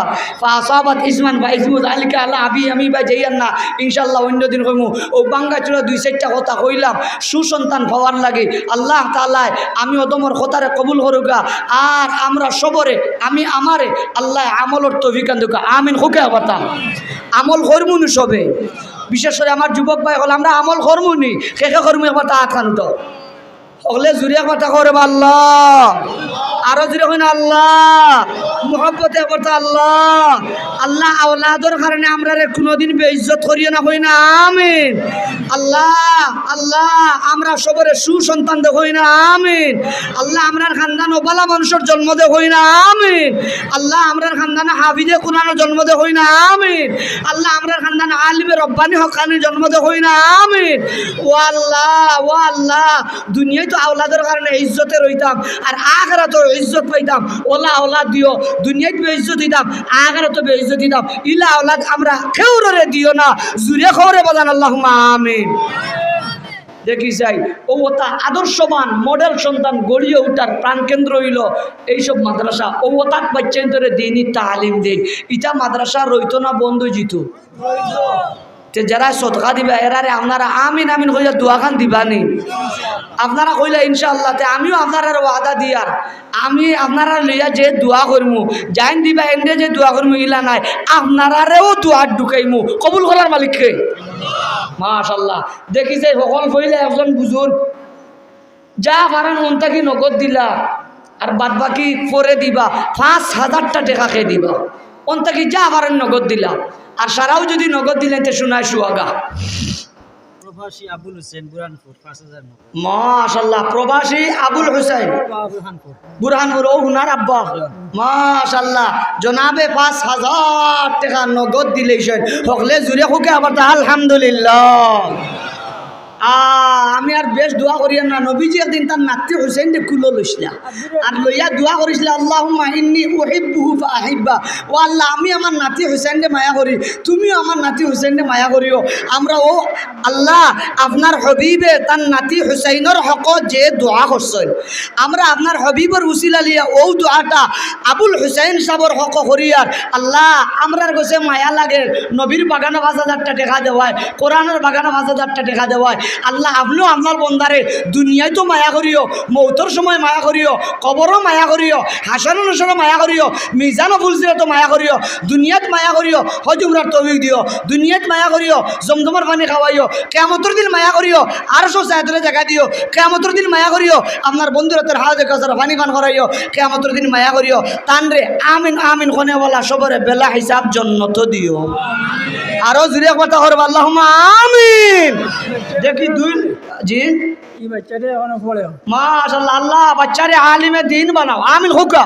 ফাসাবাত ইসমান বা ইসমু আলিকা আলা আবি, আমি বা যাইয়ার না, ইনশাআল্লাহ অন্য দিন কইমু। অউ ভাঙ্গা চুরা দুই চাইরটা কথা কইলাম, সুসন্তান পাওয়ার লাগি। আল্লাহ তাআলায় আমি অদমর কথারে কবুল করুকা, আর আমরা সবরে, আমি আমারে আল্লাহ আমলর তৌফিক দান দেউকা। আমিন। কউক্কা আবার তা আমল করমু নু সবে, বিশেষ করি আমার যুবক ভাই অকল, আমরা আমল করমু নি, কে কে করমু একবার তা আতখান উঠাও। অকলে জুরে একবার তা করে বা আল্লাহ। আরো জুরে কইন আল্লাহ। মুহাব্বতে একবার তা আল্লাহ। আল্লাহ, আওলাদর কারণে আমরারে কুনুদিন বেইজ্জত করিও না, কই না আমিন। আল্লাহ, আল্লাহ, আমরা সবরে সুসন্তান দে, কই না আমিন। আল্লাহ, আমরার খানদানো ভালা মানুষর জন্ম দে, কই না আমিন। আল্লাহ, আমরার খানদানো হাফিজে কুরআনর জন্ম দে, কই না আমিন। আল্লাহ, আমরার খানদানো আলিমে রব্বানি হক্কানির জন্ম দে, কই না আমিন। ও আল্লাহ, ও আল্লাহ, দুনিয়াত তো আওলাদর কারণে ইজ্জতে রইতাম, আর আখেরাতো ইজ্জত পাইতাম। অলা আওলাদ দিও, দুনিয়াত বেইজ্জত অইতাম, আখেরাতো বেইজ্জত অইতাম। ইলা আওলাদ আমরা কেউরে দিও না। জুরে কও রে বাজান, আল্লাহুম্মা আমিন। দেখি চাই, অউ অতা আদর্শবান মডেল সন্তান গড়িয়া উঠার প্রাণকেন্দ্র অইলো এইসব মাদ্রাসা। অউ অতাত বাচ্চাইন্তরে দিনি তালিম দেইন। ইতা মাদ্রাসা রইতো না, বন্ধ অইযিতো? তে যারা সদকা দিবা, এরারে আপনারা আমিন আমিন কইয়া দোয়াখান দিবা নি? আপনারা কইলা ইনশাআল্লাহ, তে আমিও আপনারারে ওয়াদা দিয়ার, আমি আপনারার লইয়া যে দোয়া করমু, যাইন দিবা এনরে যে দোয়া করমু, ইলা নায়, আপনারারেও দোয়াত ঢুকাইমু। কবুল করার মালিক কে? মাশাআল্লাহ। দেখি যে হকল ফইলা একজন বুজুর্গ, যা পারইন অন থাকি নগদ দিলা, আর বাদ বাকি পরে দিবা। পাঁচ হাজারটা টেকা কে দিবা, অন থাকি যা পারইন নগদ দিলা। আর সারাও যদি নগদ দিলেন, তে শোনায় সুয়াগা। প্রবাসী আবুল হোসেন, বুরহানপুর, পাঁচ হাজার নগদ। মাশাআল্লাহ, প্রবাসী আবুল হোসেন। বুরহানপুর। বুরহানপুর, ও হুনার আব্বা। মাশাআল্লাহ, জনাবে পাঁচ হাজার টেকা নগদ দিলাইছইন। হকলে জুরে কউক্কা আবার তা আলহামদুলিল্লাহ। আ, আমি আর বেশ দোয়া করিয়ার না। নবীজি একদিন তান নাতি হুসাইনরে কুলো লইছলা, আর লইয়া দোয়া করিছলা, "আল্লাহুম্মা ইন্নি উহিব্বুহু ফাআহিব্বা।" ও আল্লাহ, আমি আমার নাতি হুসাইনরে মায়া করি, তুমিও আমার নাতি হুসাইনরে মায়া করিও। আমরা, ও আল্লাহ, আপনার হাবিবে তান নাতি হুসাইনর হকো যে দোয়া করছইন, আমরা আপনার হাবিবর উসিলা লইয়া অউ দোয়াটা আবুল হুসাইন সাবর হকো করিয়ার। আল্লাহ, আমরার গেছে মায়া লাগে, নবীর বাগানো পাঁচ হাজারটা টেকা দেওয়ায়, কোরআনর বাগানো পাঁচ হাজারটা টেকা দেওয়ায়। আল্লাহ, আপনেও আপনার বন্দারে দুনিয়াত তো মায়া করিও, মউতর সময় মায়া করিও, কবরো মায়া করিও, হাশরো নাশরো মায়া করিও, মিজানো পুলসিরাতো মায়া করিও, দুনিয়াত মায়া করিও, হজ উমরার তৌফিক দিও, দুনিয়াত মায়া করিও, জমজমর পানি খাওয়াইও, কিয়ামতর দিন মায়া করিও, আরশো ছায়াতলে জাগা দিও, কিয়ামতর দিন মায়া করিও, আপনার বন্ধুর আতর হাউজে কাউসারো পানি পান করাইও, কিয়ামতর দিন মায়া করিও। তানরে আমিন আমিন কনেওয়ালা সবরে বেলা হিসাব জন্নত দিও। আরো জুরে একবার তা করবা, আল্লাহুম্মা আমিন। দেখি দুই, জি? ই বাচ্চাটা এখনো পড়ে। মাশাআল্লাহ, আল্লাহ বাচ্চারে আলিমে দিন বানাও, আমিন কউক্কা।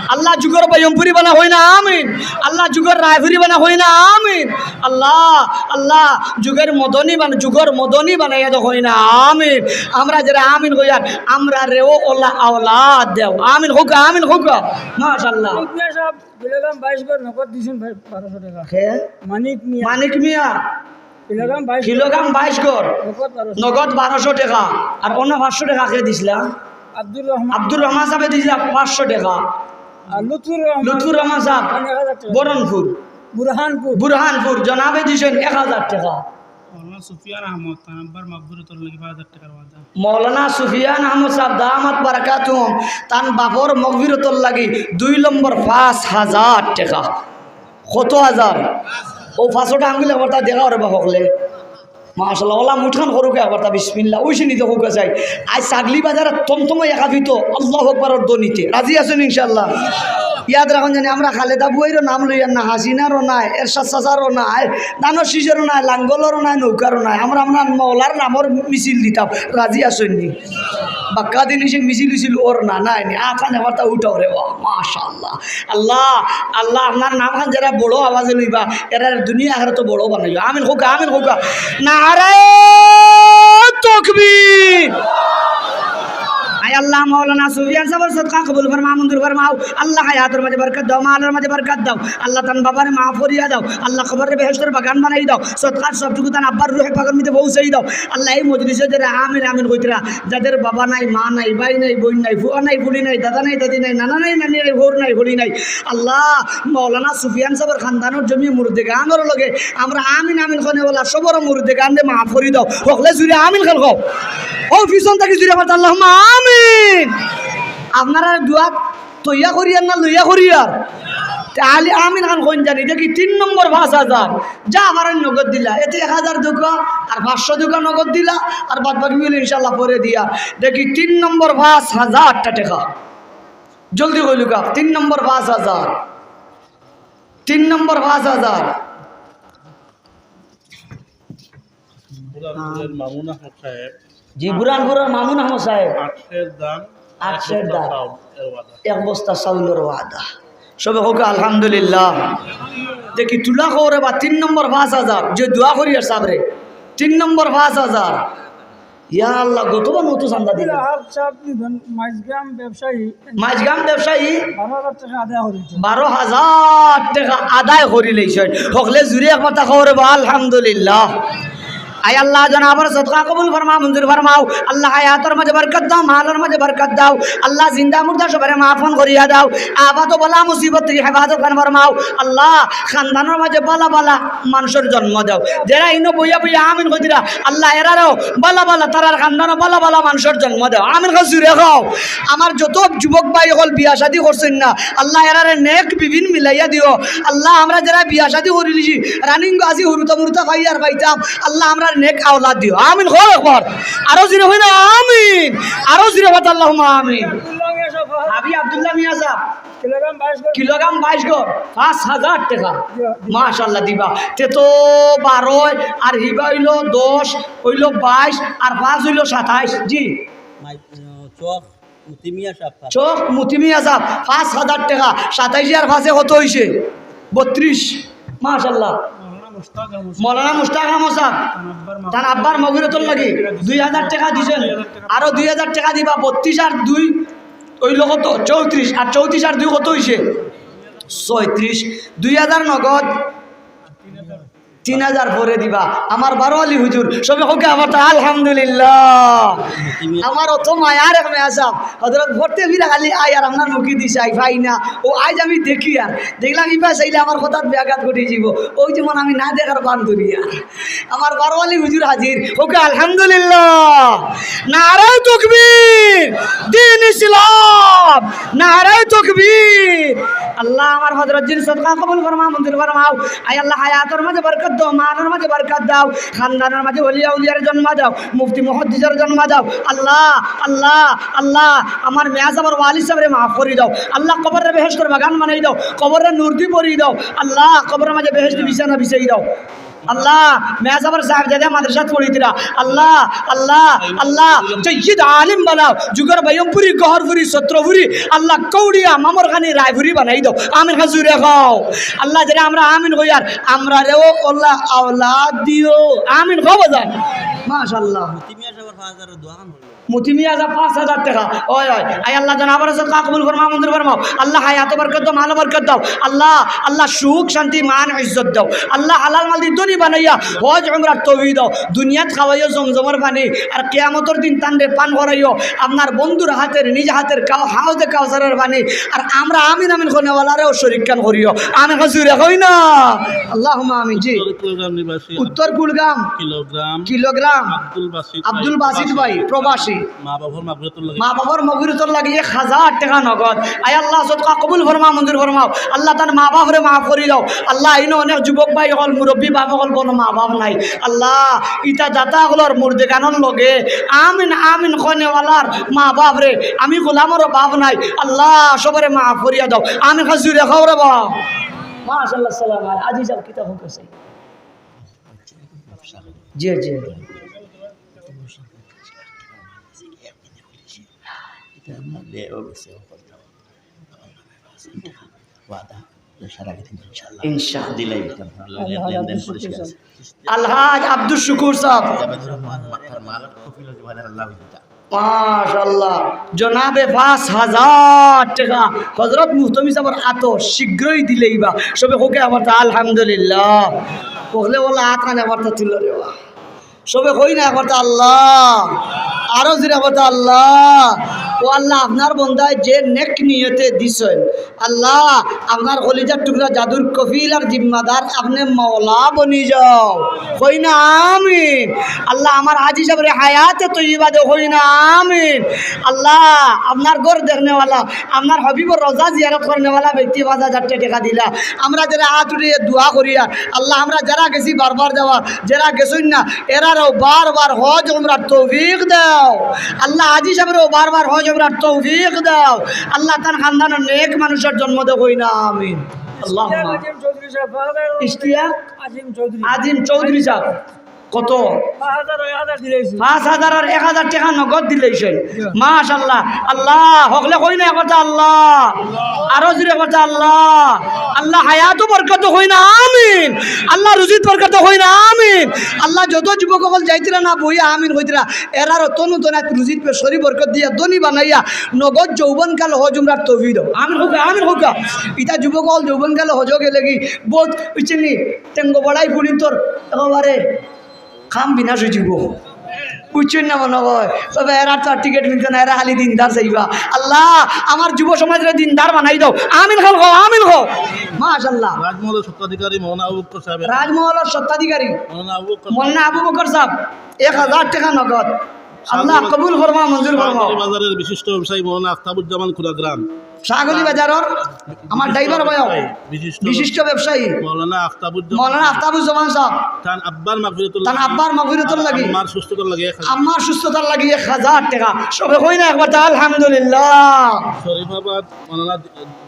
আল্লাহ যুগর বয়মপুরি বানাও, কই না আমিন। আল্লাহ যুগর রায়পুরি বানাও, কই না আমিন। আল্লাহ, আল্লাহ যুগর মদনী বানা, যুগর মদনী বানাইয়া দেও, কই না আমিন। আমরা যেরা আমিন কইয়ার, আমরারেও অলা আওলাদ দেও, আমিন কউক্কা, আমিন কউক্কা। মাশাআল্লাহ। মানিক মিয়া সাব, কিলোগ্রাম বাইশ গড় নগদ দিছইন ভাই, বারোশো টেকা। কে? মানিক মিয়া। মানিক মিয়া। কিলোগ্রাম বাইশ গড়। কিলোগ্রাম বাইশ গড়। নগদ বারোশো। নগদ বারোশো টেকা। আর অন্য পাঁচশো টেকা কে দিছলা? আব্দুর রহমান। আব্দুর রহমান সাবে দিছলা পাঁচশো টেকা। আর লুৎফুর রহমান। লুৎফুর রহমান সাব। এক হাজার টেকা। বহরমপুর। বুরহানপুর। বুরহানপুর। জনাবে দিছইন এক হাজার টেকা। মৌলানা সুফিয়ান আহমদ, তান আব্বার মাগফিরাতর লাগি পাঁচ হাজার টেকার ওয়াদা। মৌলানা সুফিয়ান আহমদ সাব দামাত বারাকাতুহুম, তান বাপর মাগফিরাতর লাগি দুই নম্বর পাঁচ হাজার টেকা। কত হাজার? অউ পাঁচশো টেকা আঙ্গুল একবার তা দেখাও রে বা হকলে। মাশাআল্লাহ, অলা মুঠখান করউক্কা একবার তা, বিসমিল্লাহ। অউ সে নিতে কউক্কা চাই। আইজ ছাগলি বাজারে থমথমাইয়া খাফিতো আল্লাহু আকবারর ধ্বনিতে। রাজি আছইন ইনশাআল্লাহ? ইয়াদ রাখইন জানি আমরা খালেদা বুয়াইরও নাম লইয়ার না, হাসিনারও নায়, এরশাদ চাচারও নায়, ধানর শীষরও নায়, লাঙ্গলরও নায়, নৌকারও নায়। আমরা, আমরা মৌলার নামর মিছিল দিতাম। রাজি আছইন নি? বাক্কা দিন এসে মিছিল উছিল অর না, নায় নি? আখান একবার তা উঠাও রে বা, মাশাআল্লাহ। আল্লাহ, আল্লাহ, আপনার নামখান যেরা বড় আওয়াজে লইবা, এরারে দুনিয়া আখেরাতো বড় বানাইও। আমিন কউক্কা, আমিন কউক্কা। নারায়ে তাকবীর। আয় আল্লাহ, মাওলানা সুফিয়ান সাবর সদকা কবুল ফরমাও, মঞ্জুর ফরমাও। আল্লাহ, হায়াতর মাঝে বরকত দাও, মালর মাঝে বরকত দাও। আল্লাহ, তান বাবারে মাফ করিয়া দাও। আল্লাহ, কবররে বেহেশতর বাগান বানাই দাও। সদকার সবটুকু তান আব্বার রুহে পাকর মধ্যে পৌঁছাই দাও। আল্লাহ, এই মজলিসে যেরা আমিন আমিন কইতরা, যাদের বাবা নাই, মা নাই, ভাই নাই, বইন নাই, ফুয়া নাই, ফুলি নাই, দাদা নাই, দাদি নাই, নানা নাই, নানি নাই, হউর নাই, হলি নাই। আল্লাহ, মাওলানা সুফিয়ান সাবর খানদানর জমি মুর্দেগানর লগে আমরা আমিন আমিন কনেওয়ালা সবর মুর্দেগানরে মাফ করি দাও। হকলে জুরে আমিন খান কও। অউ পিছন থাকি জুরে মাত, আল্লাহুম্মা আমিন। আপনারা দোয়া তৈয়া করিয়ার না লইয়া করিয়ার? তে আলি আমিন খান কইন জানি। দেখি তিন নম্বর পাঁচ হাজার, যা পারইন নগদ দিলা। এতে এক হাজার দেউক্কা, আর পাঁচশো দেউক্কা নগদ দিলা, আর বাদ বাকি অইলে ইনশাআল্লাহ পরে দিয়া। দেখি তিন নম্বর পাঁচ হাজারটা টেকা। জলদি কইলউক্কা, তিন নম্বর পাঁচ হাজার। তিন নম্বর পাঁচ হাজার। বুরহানপুরের মামুন আহমদ সাহেব। জি, বুরহানপুরের মামুন আহমদ সাহেব। আটশের ধান, আটশের ধান। এক বস্তা চাউল, এর ওয়াদা। এক বস্তা চাউলর ওয়াদা। সবে কউক্কা আলহামদুলিল্লাহ। দেখি তুলা কও রে বা তিন নম্বর পাঁচ হাজার, যে দোয়া করিয়ার সাবরে। তিন নম্বর পাঁচ হাজার। ইয়া আল্লাহ, গতবার মতো চান্দা দিলা। আহাব সাহেব নিবেন, মাইজগ্রাম ব্যবসায়ী। মাইজগ্রাম ব্যবসায়ী? বারো হাজার টেকা আদায় করিলাইছইন। বারো হাজার টেকা আদায় করিলাইছইন। হকলে জুরে একবার তা কও রে বা, আলহামদুলিল্লাহ। আয় আল্লাহ, জনাবর সদকা কবুল ফরমাও, মঞ্জুর ফরমাও। আল্লাহ, হায়াতর মাঝে বরকত দাও, মালর মাঝে বরকত দাও। আল্লাহ, জিন্দা মুর্দা সবরে মাফ করিয়া দাও। আফত বালা মুসিবত থাকি হেফাজত খান ফরমাও। আল্লাহ, খানদানর মাঝে বালা বালা মানষর জন্ম দাও। যেরা ইনো বইয়া বইয়া আমিন কইতরা, আল্লাহ, এরারও বালা বালা, তারার খানদানও বালা বালা মানষর জন্ম দাও। আমিন কও, জুরে কও। আমার যত যুবক ভাই অকল বিয়া শাদী করছইন না, আল্লাহ, এরারে নেক বিবিন মিলাইয়া দিও। আল্লাহ, আমরা যেরা বিয়া শাদী করিলিছি, রানিং গাছি হুরুতা মুরুতা পাইয়ার পাইতাম, আল্লাহ, আমরা নেক আওলাদ দিও। আমিন কও একবার। আরো জোরে কইন না আমিন। আরো জোরে কইন আল্লাহুম্মা আমিন। হাবি আব্দুল্লাহ মিয়া সাব। কিলোগ্রাম বাইশ গড়। কিলোগ্রাম বাইশ গড়, পাঁচ হাজার টেকা। জি, জি। মাশাআল্লাহ দিবা। তে তো বারো, আর হিবা অইলো দশ, অইলো বাইশ, আর পাঁচ অইলো সাতাইশ। জি। মাই-, আহ, চক মুতিমিয়া সাব পাঁচ। চক মুতিমিয়া সাব, পাঁচ হাজার টেকা। সাতাইশে আর পাঁচে কত অইছে? বত্রিশ। মাশাআল্লাহ। মৌলানা মুশতাক আহমদ সাব। মৌলানা মুশতাক আহমদ সাব। তান আব্বার মগ-, তান আব্বার মগফিরতর লাগি দুই হাজার টেকা দিছইন। আরো দুই হাজার টেকা দিবা, বত্রিশ আর দুই অইলো কত? চৌত্রিশ। আর চৌত্রিশ আর দুই কত অইছে? ছয়ত্রিশ। দুই হাজার নগদ, তিন হাজার পরে দিবা। আমার বারো আলী হুজুর, সবে কউক্কা আমার তো আলহামদুলিল্লাহ। আমার অত মায়ার এক মেয়া সাব, হযরত পড়তে ফিরা খালি আয় আর আপনার মুখি দি চাই, পাই না। ও আইজ আমি দেখিয়ার, দেখলাম ইবা চাইলে আমার কথাত ব্যাঘাত ঘটি যিবো। ওই যেমন আমি না দেখার বান ধরিয়া। আমার বারো আলী হুজুর হাজির, কউক্কা আলহামদুলিল্লাহ। নারায়ে তাকবীর, দ্বীন ইসলাম, নারায়ে তাকবীর। আল্লাহ আমার হযরত জির সদকা কবুল ফরমাও, মঞ্জুর ফরমাও। আয় আল্লাহ, হায়াতর মাঝে বরকত দাও, মালর মাঝে বরকত দাও, খানদানর মাঝে ওলি আউলিয়ার জন্ম দাও, মুফতি মুহাদ্দিসর জন্ম দাও। আল্লাহ, আল্লাহ, আল্লাহ, আমার মেয়া সাবর ওয়ালিদ সাবরে মাফ করি দাও। আল্লাহ, কবররে বেহেশতর বাগান বানাই দাও, কবররে নূর দি ভরি দাও। আল্লাহ, কবরর মাঝে বেহেশতি বিছানা বিছাই দাও। আল্লাহ, মেয়া সাবর সাহেবজাদে মাদ্রাসাত পড়িতরা। আল্লাহ, আল্লাহ, আল্লাহ, সৈয়দ আলিম বানাও। যুগর বয়মপুরি, গহরপুরি, ছত্রপুরি, আল্লাহ, কৌড়িয়া, মামরখানি, রায়পুরি বানাই দাও। আমিন কও জোরে কও। আল্লাহ, যেরা আমরা আমিন কইয়ার, আমরারেও আল্লাহ আওলাদ দিও। আমিন কও বাজান। মাশাআল্লাহ। মুতিমিয়া সাবর পাঁচ হাজার দোয়া খান হইল। মুতিমিয়া সাব পাঁচ হাজার টেকা। ওই, ওই। আয় আল্লাহ, জান আবার সদকা কবুল ফরমাও, মঞ্জুর ফরমাও। আল্লাহ, হায়াতো বরকত দাও, মালো বরকত দাও। আল্লাহ, আল্লাহ, সুখ, শান্তি, মান, ইজ্জত দাও। আল্লাহ, হালাল মাল দি ধনী বানাইয়া হজ উমরার তৌফিক দাও। দুনিয়াত খাওয়াইও জমজমর পানি, আর কিয়ামতর দিন তানরে পান করাইও আপনার বন্ধুর হাতের, নিজ হাতের কাউ-, হাউজে কাউসারর পানি। আর আমরা আমিন আমিন কনেওয়ালারেও শরিক খান করিও। আমিন কও জোরে কও না। আল্লাহুম্মা আমিন। জি। উত্তর কুলগাম নিবাসী উত্তর কুলগাম। কিলোগ্রাম। কিলোগ্রাম। আব্দুল বাসিত আব্দুল বাসিত ভাই, প্রবাসী। মা বাবার মাগফিরাতুর লাগি। মা বাবার মাগফিরাতুর লাগি এক হাজার টেকা নগদ। আয় আল্লাহ, সদকা কবুল ফরমাও, মঞ্জুর ফরমাও। আল্লাহ, তান মা বাপরে মাফ করি দাও। আল্লাহ, ইনো অনেক যুবক ভাই অকল, মুরব্বী বাপ অকল, বড় মা বাপ নাই। আল্লাহ, ইতা দাতা অকলর মুর্দেগানর লগে আমিন আমিন কনেওয়ালার মা বাপরে, আমি গোলামরও বাপ নাই। আল্লাহ, সবরে মাফ করিয়া দাও। আমিন কও জোরে কও রে বাবা। মাশাআল্লাহ, সালাম। আর আজি সাব কিতা হোক আছে? জি, জি। ইনশাআল্লাহ। আলহাজ আব্দুস শুকুর সাব। মাশাআল্লাহ। জনাবে পাঁচ হাজার টেকা হযরত মুহতমি সাবর আতো শীঘ্রই দিলাইবা। সবে কউক্কা আবার তা আলহামদুলিল্লাহ। কইলে ওলা আত কানে আবার তা তুলো রে বা। সবে কই না একবার তা আল্লাহ, আরো জোরে একবার তা আল্লাহ। ও আল্লাহ, আপনার বন্দায় যে নেক নিয়তে দিছইন, আল্লাহ, আপনার কলিজার টুকরা জাদুর কফিল আর জিম্মাদার আপনে মাওলা বনি যাও। কই না আমিন। আল্লাহ, আমার হাজি সাবরে হায়াতে তৈয়বা দেও, কই না আমিন। আল্লাহ, আপনার ঘর দেখনেওয়ালা, আপনার হাবিবর রওজা জিয়ারত করনেওয়ালা ব্যক্তি পাঁচ হাজার টেকা দিলা, আমরা যেরা আত উঠাইয়া দোয়া করিয়ার, আল্লাহ, আমরা যেরা গেছি বারবার যাওয়ার, যেরা গেছইন না, এরারেও বারবার হজ উমরার তৌফিক দাও। আল্লাহ, হাজি সাবরেও বারবার হজ উমরার তৌফিক দাও। আল্লাহ, তান খানদানর নেক মানুষর জন্ম দেও, কই না আমিন। আল্লাহুম্মা। আজিম চৌধুরী সাব, পাঁচ হাজার। ইশতিয়াক আজিম চৌধুরী। আজিম চৌধুরী সাব। কত? পাঁচ হাজার আর এক হাজার দিলাইছি। পাঁচ হাজার আর এক হাজার টেকা নগদ দিলাইছইন। জি। মাশাআল্লাহ। আল্লাহ, হকলে কই না একবার তা আল্লাহ। আরো জোরে একবার তা আল্লাহ। আল্লাহ, হায়াতো বরকত দেও, কই না আমিন। আল্লাহ, রুজিত বরকত দেও, কই না আমিন। আল্লাহ, যত যুবক অকল যাইতরা না বইয়া আমিন কইতরা, এরারও তনু তনাত রুজিত পে শরীর বরকত দিয়া, ধনী বানাইয়া, নগদ যৌবনকাল হজ উমরার তৌফিক দেও। আমিন কউক্কা, আমিন কউক্কা। ইতা যুবক অকল যৌবনকাল হজো গেলেগি, বউত ইচ্ছেনি, টেঙ্গো বড়াই ফুড়িন্তর একেবারে কাম বিনাশ অইযিবো। বুঝছইন না মনে হয়? তবে এরার তো আর টিকিট মিলতো না, এরা খালি দিনদার চাইবা। আল্লাহ, আমার যুব সমাজরে দিনদার বানাই দাও। আমিন কও, আমিন কও। মাশাআল্লাহ। রাজমহলর স্বত্বাধিকারী মৌলানা আবু বকর সাহেব। রাজমহলর স্বত্বাধিকারী মৌলানা আবু বকর মৌলানা আবু বকর সাহেব, এক হাজার টেকা নগদ। আল্লাহ কবুল ফরমাও, মঞ্জুর ফরমাও। শাহগলি বাজারের বিশিষ্ট ব্যবসায়ী মৌলানা আখতাবুজ্জামান কুড়াগ্রাম। শাহগলি বাজারর আমার ড্রাইভার ভাই, বিশিষ্ট বিশিষ্ট ব্যবসায়ী মৌলানা আখতাবুজ্জামান। মৌলানা আখতাবুজ্জামান সাহেব। তান আব্বার মাগফিরাতুর তান লাগি। আব্বার মাগফিরাতুর লাগি। আম্মার সুস্থতার লাগি। আম্মার সুস্থতার লাগি এক হাজার টেকা। সবে কই না একবার তা আলহামদুলিল্লাহ। শরীফাবাদ মৌলানা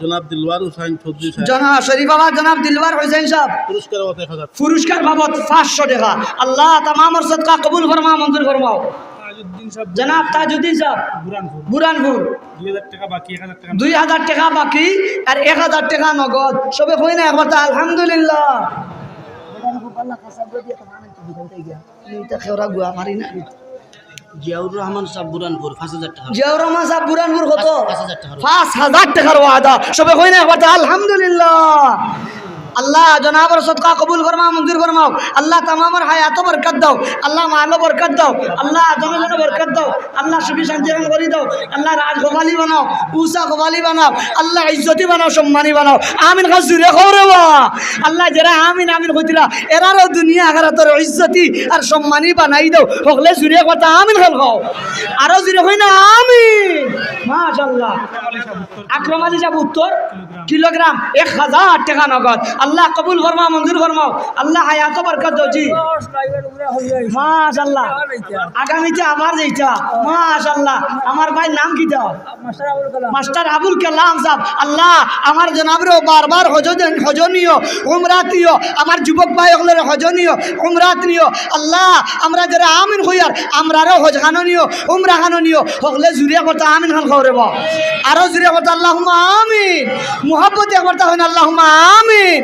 জনাব দিলওয়ার হুসাইন চৌধুরী সাহেব। জনা-, শরীফাবাদ জনাব দিলওয়ার হুসাইন সাহেব। পুরস্কার বাবদ এক হাজার। পুরস্কার বাবদ পাঁচশো টেকা। আল্লাহ তামামর সদকা কবুল ফরমাও, মঞ্জুর ফরমাও। তাজউদ্দিন সাহেব। জনাব তাজউদ্দিন সাহেব। বুরহানপুর। বুরহানপুর। দুই হাজার টেকা বাকি, এক হাজার টেকা। দুই হাজার টেকা বাকি আর এক হাজার টেকা নগদ। সবে কই না একবার তা আলহামদুলিল্লাহ। এটা খেওরা গুয়া মারি না। জিয়াউর রহমান সাহেব বুরহানপুর, পাঁচ হাজার টেকা। জিয়াউর রহমান সাহেব বুরহানপুর কত? পাঁচ হাজার টেকা। পাঁচ হাজার টেকার ওয়াদা। সবে কই না একবার তা আলহামদুলিল্লাহ। আল্লাহ জনাবর সদকা কবুল ফরমাও, মঞ্জুর ফরমাও। আল্লাহ তামামর হায়াতো বরকত দাও। আল্লাহ মালো বরকত দাও। আল্লাহ জনজনে বরকত দাও। আল্লাহ সুখী শান্তি এখান করি দাও। আল্লাহ রাজ গোপালি বানাও, উষা গোপালি বানাও। আল্লাহ ইজ্জতি বানাও, সম্মানী বানাও। আমিন খান জুরে কও রে বা। আল্লাহ যেরা আমিন আমিন কইতরা, এরারও দুনিয়া আখেরাতর ইজ্জতি আর সম্মানী বানাই দাও। হকলে জুরে কথা আমিন খান কও। আরো জুরে কই না আমিন। মাশাআল্লাহ। আকরাম আলী সাহেব উত্তর কিলোগ্রাম এক হাজার টেকা নগদ। আল্লাহ কবুল ফরমাও, মঞ্জুর ফরমাও। আল্লাহ হায়াতো বরকত দাও জি। মাশাআল্লাহ। আগামীতে আবার যাইতা। মাশাআল্লাহ। আমার ভাইর নাম কিতা? মাস্টার আবুল কালাম। মাস্টার আবুল কালাম সাহেব, আল্লাহ আমার জনাবরেও বারবার হজ দেন, হজ নিও, উমরাত নিও। আমার যুবক ভাই হকলরে হজ নিও, উমরাত নিও। আল্লাহ আমরা যেরা আমিন কইয়ার, আমরারও হজ খানো নিও, উমরা খানো নিও। হকলে জুরে কথা আমিন খান কও রে বা। আরো জুরে কথা আল্লাহুম্মা আমিন। মুহাব্বতে একবার তা কইন আল্লাহুম্মা আমিন।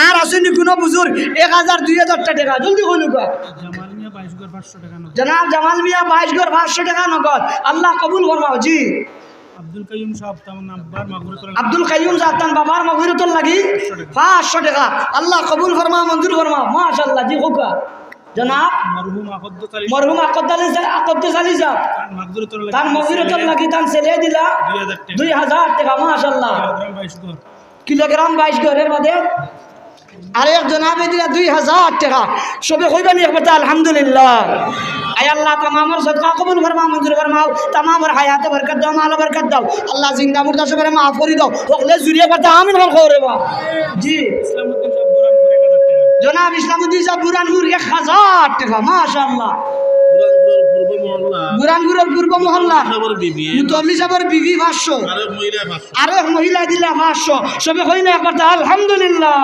আর আছইন নি কুনু বুজুর্গ এক হাজার, দুই হাজার টেকা, জলদি কইন গো। জামাল মিয়া বাইশ ঘর পাঁচশো টেকা নগদ। জনাব জামাল মিয়া বাইশ ঘর পাঁচশো টেকা নগদ। আল্লাহ কবুল ফরমাও জি। আব্দুল কাইয়ুম সাহেব তান আব্বার মাগফিরাতুর লাগি। আব্দুল কাইয়ুম সাহেব তান বাবার মাগফিরাতুর লাগি পাঁচশো টেকা। আল্লাহ কবুল ফরমাও, মঞ্জুর ফরমাও। মাশাআল্লাহ জি, কউক্কা। জনাব মরহুম আকদ্দুস আলী। মরহুম আকদ্দুস আলী সাহেব, আকদ্দুস আলী সাহেব। তান মাগফিরাতুর লাগি। তান মাগফিরাতুর লাগি তান ছেলে দিলা দুই হাজার টেকা। দুই হাজার টেকা, মাশাআল্লাহ। কিলোগ্রাম বাইশ ঘর। কিলোগ্রাম বাইশ ঘরের বাদে আরেক জনাবে দিলা দুই হাজার টেকা। সবে কইবা নি একবার তা আলহামদুলিল্লাহ। আয় আল্লাহ, তামামর সদকা কবুল ফরমাও, মঞ্জুর ফরমাও, তামামর হায়াতো বরকত দাও, মালো বরকত দাও। আল্লাহ জিন্দা মুর্দা সবরে মাফ করি দাও। হকলে জুরে কথা আমিন খান কও রে বা। জি। ইসলামউদ্দিন সাহেব বুরহানপুর এক হাজার টেকা। জনাব ইসলামউদ্দিন সাহেব বুরহানপুর এক হাজার টেকা, মাশাআল্লাহ। বুরহানপুরর পূর্ব মহল্লা। বুরহানপুরর পূর্ব মহল্লা। সাহেবর বিবি। মুতল্লি সাহেবর বিবি পাঁচশো। আরো মহিলা পাঁচশো। আরো এক মহিলা দিলা পাঁচশো। সবে কই না একবার তা আলহামদুলিল্লাহ।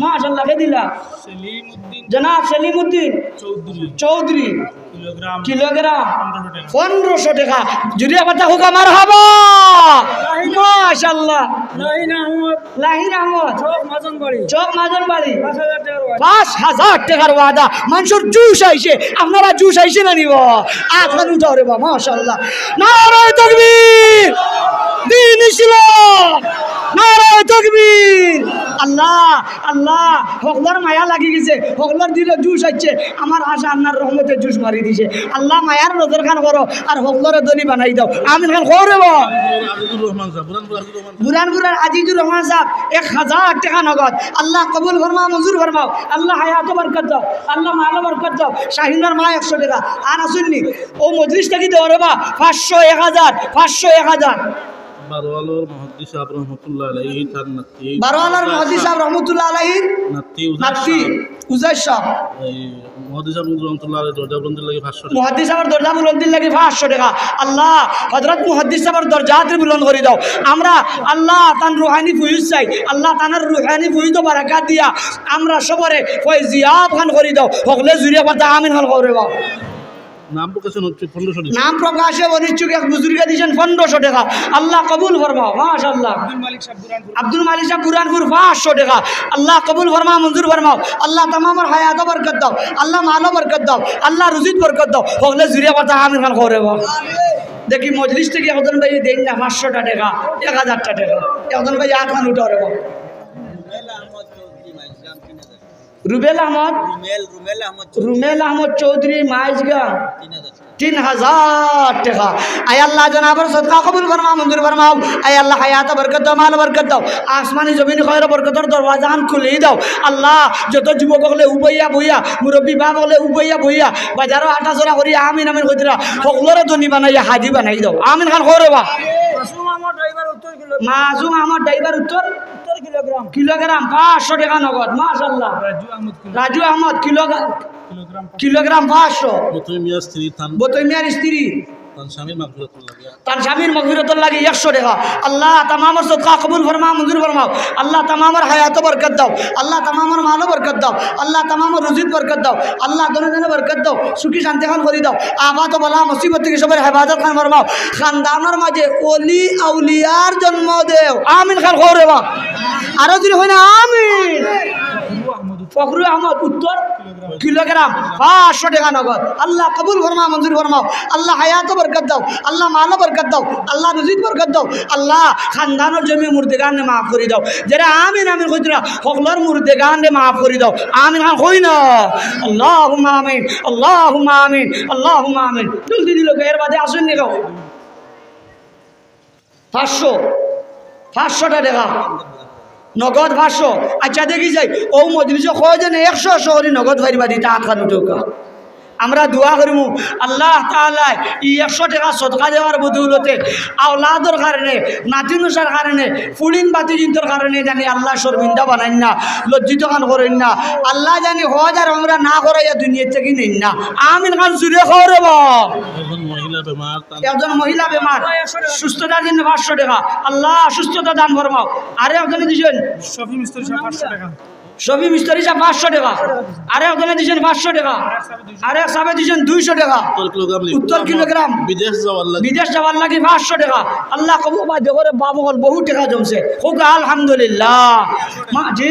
মাশাআল্লাহ, কে দিলা? সেলিম উদ্দিন। জনাব সেলিম উদ্দিন চৌধুরী। চৌধুরী। কিলোগ্রাম। কিলোগ্রাম। পনেরোশো টেকা। পনেরোশো টেকা। জুরে একবার তা কউক্কা মারহাবা। মাশাআল্লাহ। লাহিন আহমদ। লাহিন আহমদ। চক মাজন বাড়ি। চক মাজন বাড়ি। পাঁচ হাজার টেকার ওয়াদা। পাঁচ হাজার টেকার ওয়াদা। মানষর জুশ আইছে, আপনারা জুশ আইছে না নি বা? আত খান উঠাও রে বা, মাশাআল্লাহ। নারায়ে তাকবীর। দ্বীন ইসলাম। নারায়ে তাকবীর। আল্লাহ, আল্লাহ, হকলর মায়া লাগি গেছে, হকলর দিলো জুশ আইছে। আমার আশা আপনার রহমতে জুশ মারি দিছে। আল্লাহ মায়ার নজর খান করো, আর হকলরে ধনী বানাই দাও। আমিন খান কও রে বা। আজিজুর রহমান সাহেব, বুরহানপুর আজিজুর রহমান। বুরহানপুরর আজিজুর রহমান সাহেব, এক হাজার টেকা নগদ। আল্লাহ কবুল ফরমাও, মঞ্জুর ফরমাও। আল্লাহ হায়াতো বরকত দাও, আল্লাহ মালো বরকত দাও। শাহিনর মা একশো টেকা। আর আছইন নি? অউ মজলিস থাকি দেও রে বা, পাঁচশো, এক হাজার, পাঁচশো, এক হাজার। বারোয়ালর মুহাদ্দিস সাহেব রহমতুল্লাহ আলাইহি তার নাতি। বারোয়ালর মুহাদ্দিস সাহেব রহমতুল্লাহ আলাইহির নাতি উজাইর নাতি সাহেব। উজাইর সাহেব। এই মুহাদ্দিস সাহেব রহমতুল্লাহ আলাইহি দরজা বন্দির লাগি পাঁচশো টেকা। মুহাদ্দিস সাহেবর দরজা বুলন্দির লাগি পাঁচশো টেকা। আল্লাহ, হযরত মুহাদ্দিস সাহেবর দরজাত বুলন্দ করি দাও। আমরা, আল্লাহ, তান রুহানি ফয়জ চাই। আল্লাহ, তান রুহানি ফয়জো বারাকাত দিয়া আমরা সবরে ফয়জিয়াব খান করি দাও। হকলে জুরে কথা আমিন খান কও রে বা। নাম প্রকাশে অনিচ্ছুক পনেরোশো টেকা। নাম প্রকাশে অনিচ্ছুক এক বুজুর্গে দিছেন পনেরোশো টেকা। আল্লাহ কবুল ফরমাও, মাশাআল্লাহ। আব্দুল মালিক সাহেব বুরহানপুর। আব্দুল মালিক সাহেব বুরহানপুর পাঁচশো টেকা। আল্লাহ কবুল ফরমাও, মঞ্জুর ফরমাও। আল্লাহ তামামর হায়াতো বরকত দাও, আল্লাহ মালো বরকত দাও, আল্লাহ রুজিত বরকত দাও। হকলে জুরে কথা আমিন খান কও রে বা। দেখি মজলিস থাকি একজন ভাই দেইন না পাঁচশো টেকা, এক হাজার টেকা। একজন ভাই আত খান উঠাও রে বা। রুবেল আহমদ, রুমেল, রুমেল আহমদ চৌধুরী। রুমেল আহমদ চৌধুরী, মাইজগাঁও। তিন হাজার। তিন হাজার টেকা। আয় আল্লাহ, জনাবর সদকা কবুল ফরমাও, মঞ্জুর ফরমাও। আয় আল্লাহ, হায়াতো বরকত দাও, মালো বরকত দাও, আসমানি জমিনি খয়র বরকতর দরওয়াজাখান খুলি দাও। আল্লাহ, যত যুবক অকলে উবাইয়া বইয়া, মুরব্বি বাপ অকলে উবাইয়া বইয়া, বাজারো হাঁটাচলা করি আমিন আমিন কইতরা, হকলরে ধনী বানাইয়া হাজি বানাই দাও। আমিন খান কও রে বা। মাসুম আহমদ ড্রাইভার উত্তর কিলো-, মাসুম আহমদ ড্রাইভার উত্তর উত্তর কিলোগ্রাম। কিলোগ্রাম পাঁচশো টেকা নগদ। মাশাআল্লাহ। রাজু আহমদ কিলো-, রাজু আহমদ কিলোগ্রাম, কিলোগ্রাম পাঁচশো। বতই মিয়ার স্ত্রী তান, বতই মিয়ার স্ত্রী তান স্বামীর মাগফিরাতুর লাগি। তান স্বামীর মাগফিরাতুর লাগি একশো টেকা। আল্লাহ, তামামর সদকা কবুল ফরমাও, মঞ্জুর ফরমাও। আল্লাহ, তামামর হায়াতো বরকত দাও। আল্লাহ, তামামর মালো বরকত দাও। আল্লাহ, তামামর রুজিত বরকত দাও। আল্লাহ, ধনে ধনে বরকত দাও। সুখী শান্তি খান করি দাও। আফাত বালা মুসিবত থাকি সবর হেফাজত খান ফরমাও। খানদানর মাঝে অলি আউলিয়ার জন্ম দেও। আমিন খান কও রে বা। আরো জুরে কইন না, আমিন। ফখরু আহমদ উত্তর কিলোগ্রাম পাঁচশো টেকা নগদ। আল্লাহ, কবুল ফরমাও, মঞ্জুর ফরমাও। আল্লাহ, হায়াতো বরকত দাও। আল্লাহ, মালো বরকত দাও। আল্লাহ, রুজিত বরকত দাও। আল্লাহ, খানদানর জমি মুর্দেগানরে মাফ করি দাও। যেরা আমিন আমিন কইতরা, হকলর মুর্দেগানরে মাফ করি দাও। আমিন খান কইন না। আল্লাহুম্মা আমিন, আল্লাহুম্মা আমিন, আল্লাহুম্মা আমিন। জলদি দিল, এর বাদে আসুন নি কেউ। পাঁচশো, পাঁচশো টেকা নগদ পাঁচশো। আচ্ছা, দেখি যাই, অউ মজলিসো কয়জনে একশো একশো করি নগদ পারবা দিতা, আত খান উঠাউক্কা। আমরা দোয়া করিমু, আল্লাহ তাআলায় ই একশো টেকা সদকা দেওয়ার বদৌলতে আওলাদর কারণে, নাতিনশার কারণে, ফুড়িন বাতিজিন্তর কারণে জানি আল্লাহ শর্মিন্দা বানাইন না, লজ্জিত খান করইন না। আল্লাহ জানি হজ আর উমরা না করাইয়া দুনিয়া থাকি নেইন না। আমিন খান জুরে কও রে বা। একজন মহিলা বেমার, তান একজন মহিলা বেমার, সুস্থতার জন্য পাঁচশো টেকা। আল্লাহ সুস্থতা দান ফরমাও। আরে একজনে দিছইন শফি মিস্ত্রি সাব পাঁচশো টেকা। শফি মিস্ত্রি সাব পাঁচশো টেকা। আরে একজনে দিছইন পাঁচশো টেকা। আরে এক সাবে দিছইন দুইশো টেকা। উত্তর কিলোগ্রাম। উত্তর কিলোগ্রাম। বিদেশ যাওয়ার লাগি। বিদেশ যাওয়ার লাগি পাঁচশো টেকা। আল্লাহ কবুল। বা দেখো রে বাপ অকল, বহুত টেকা জমছে। কউক্কা আলহামদুলিল্লাহ। মা, জি?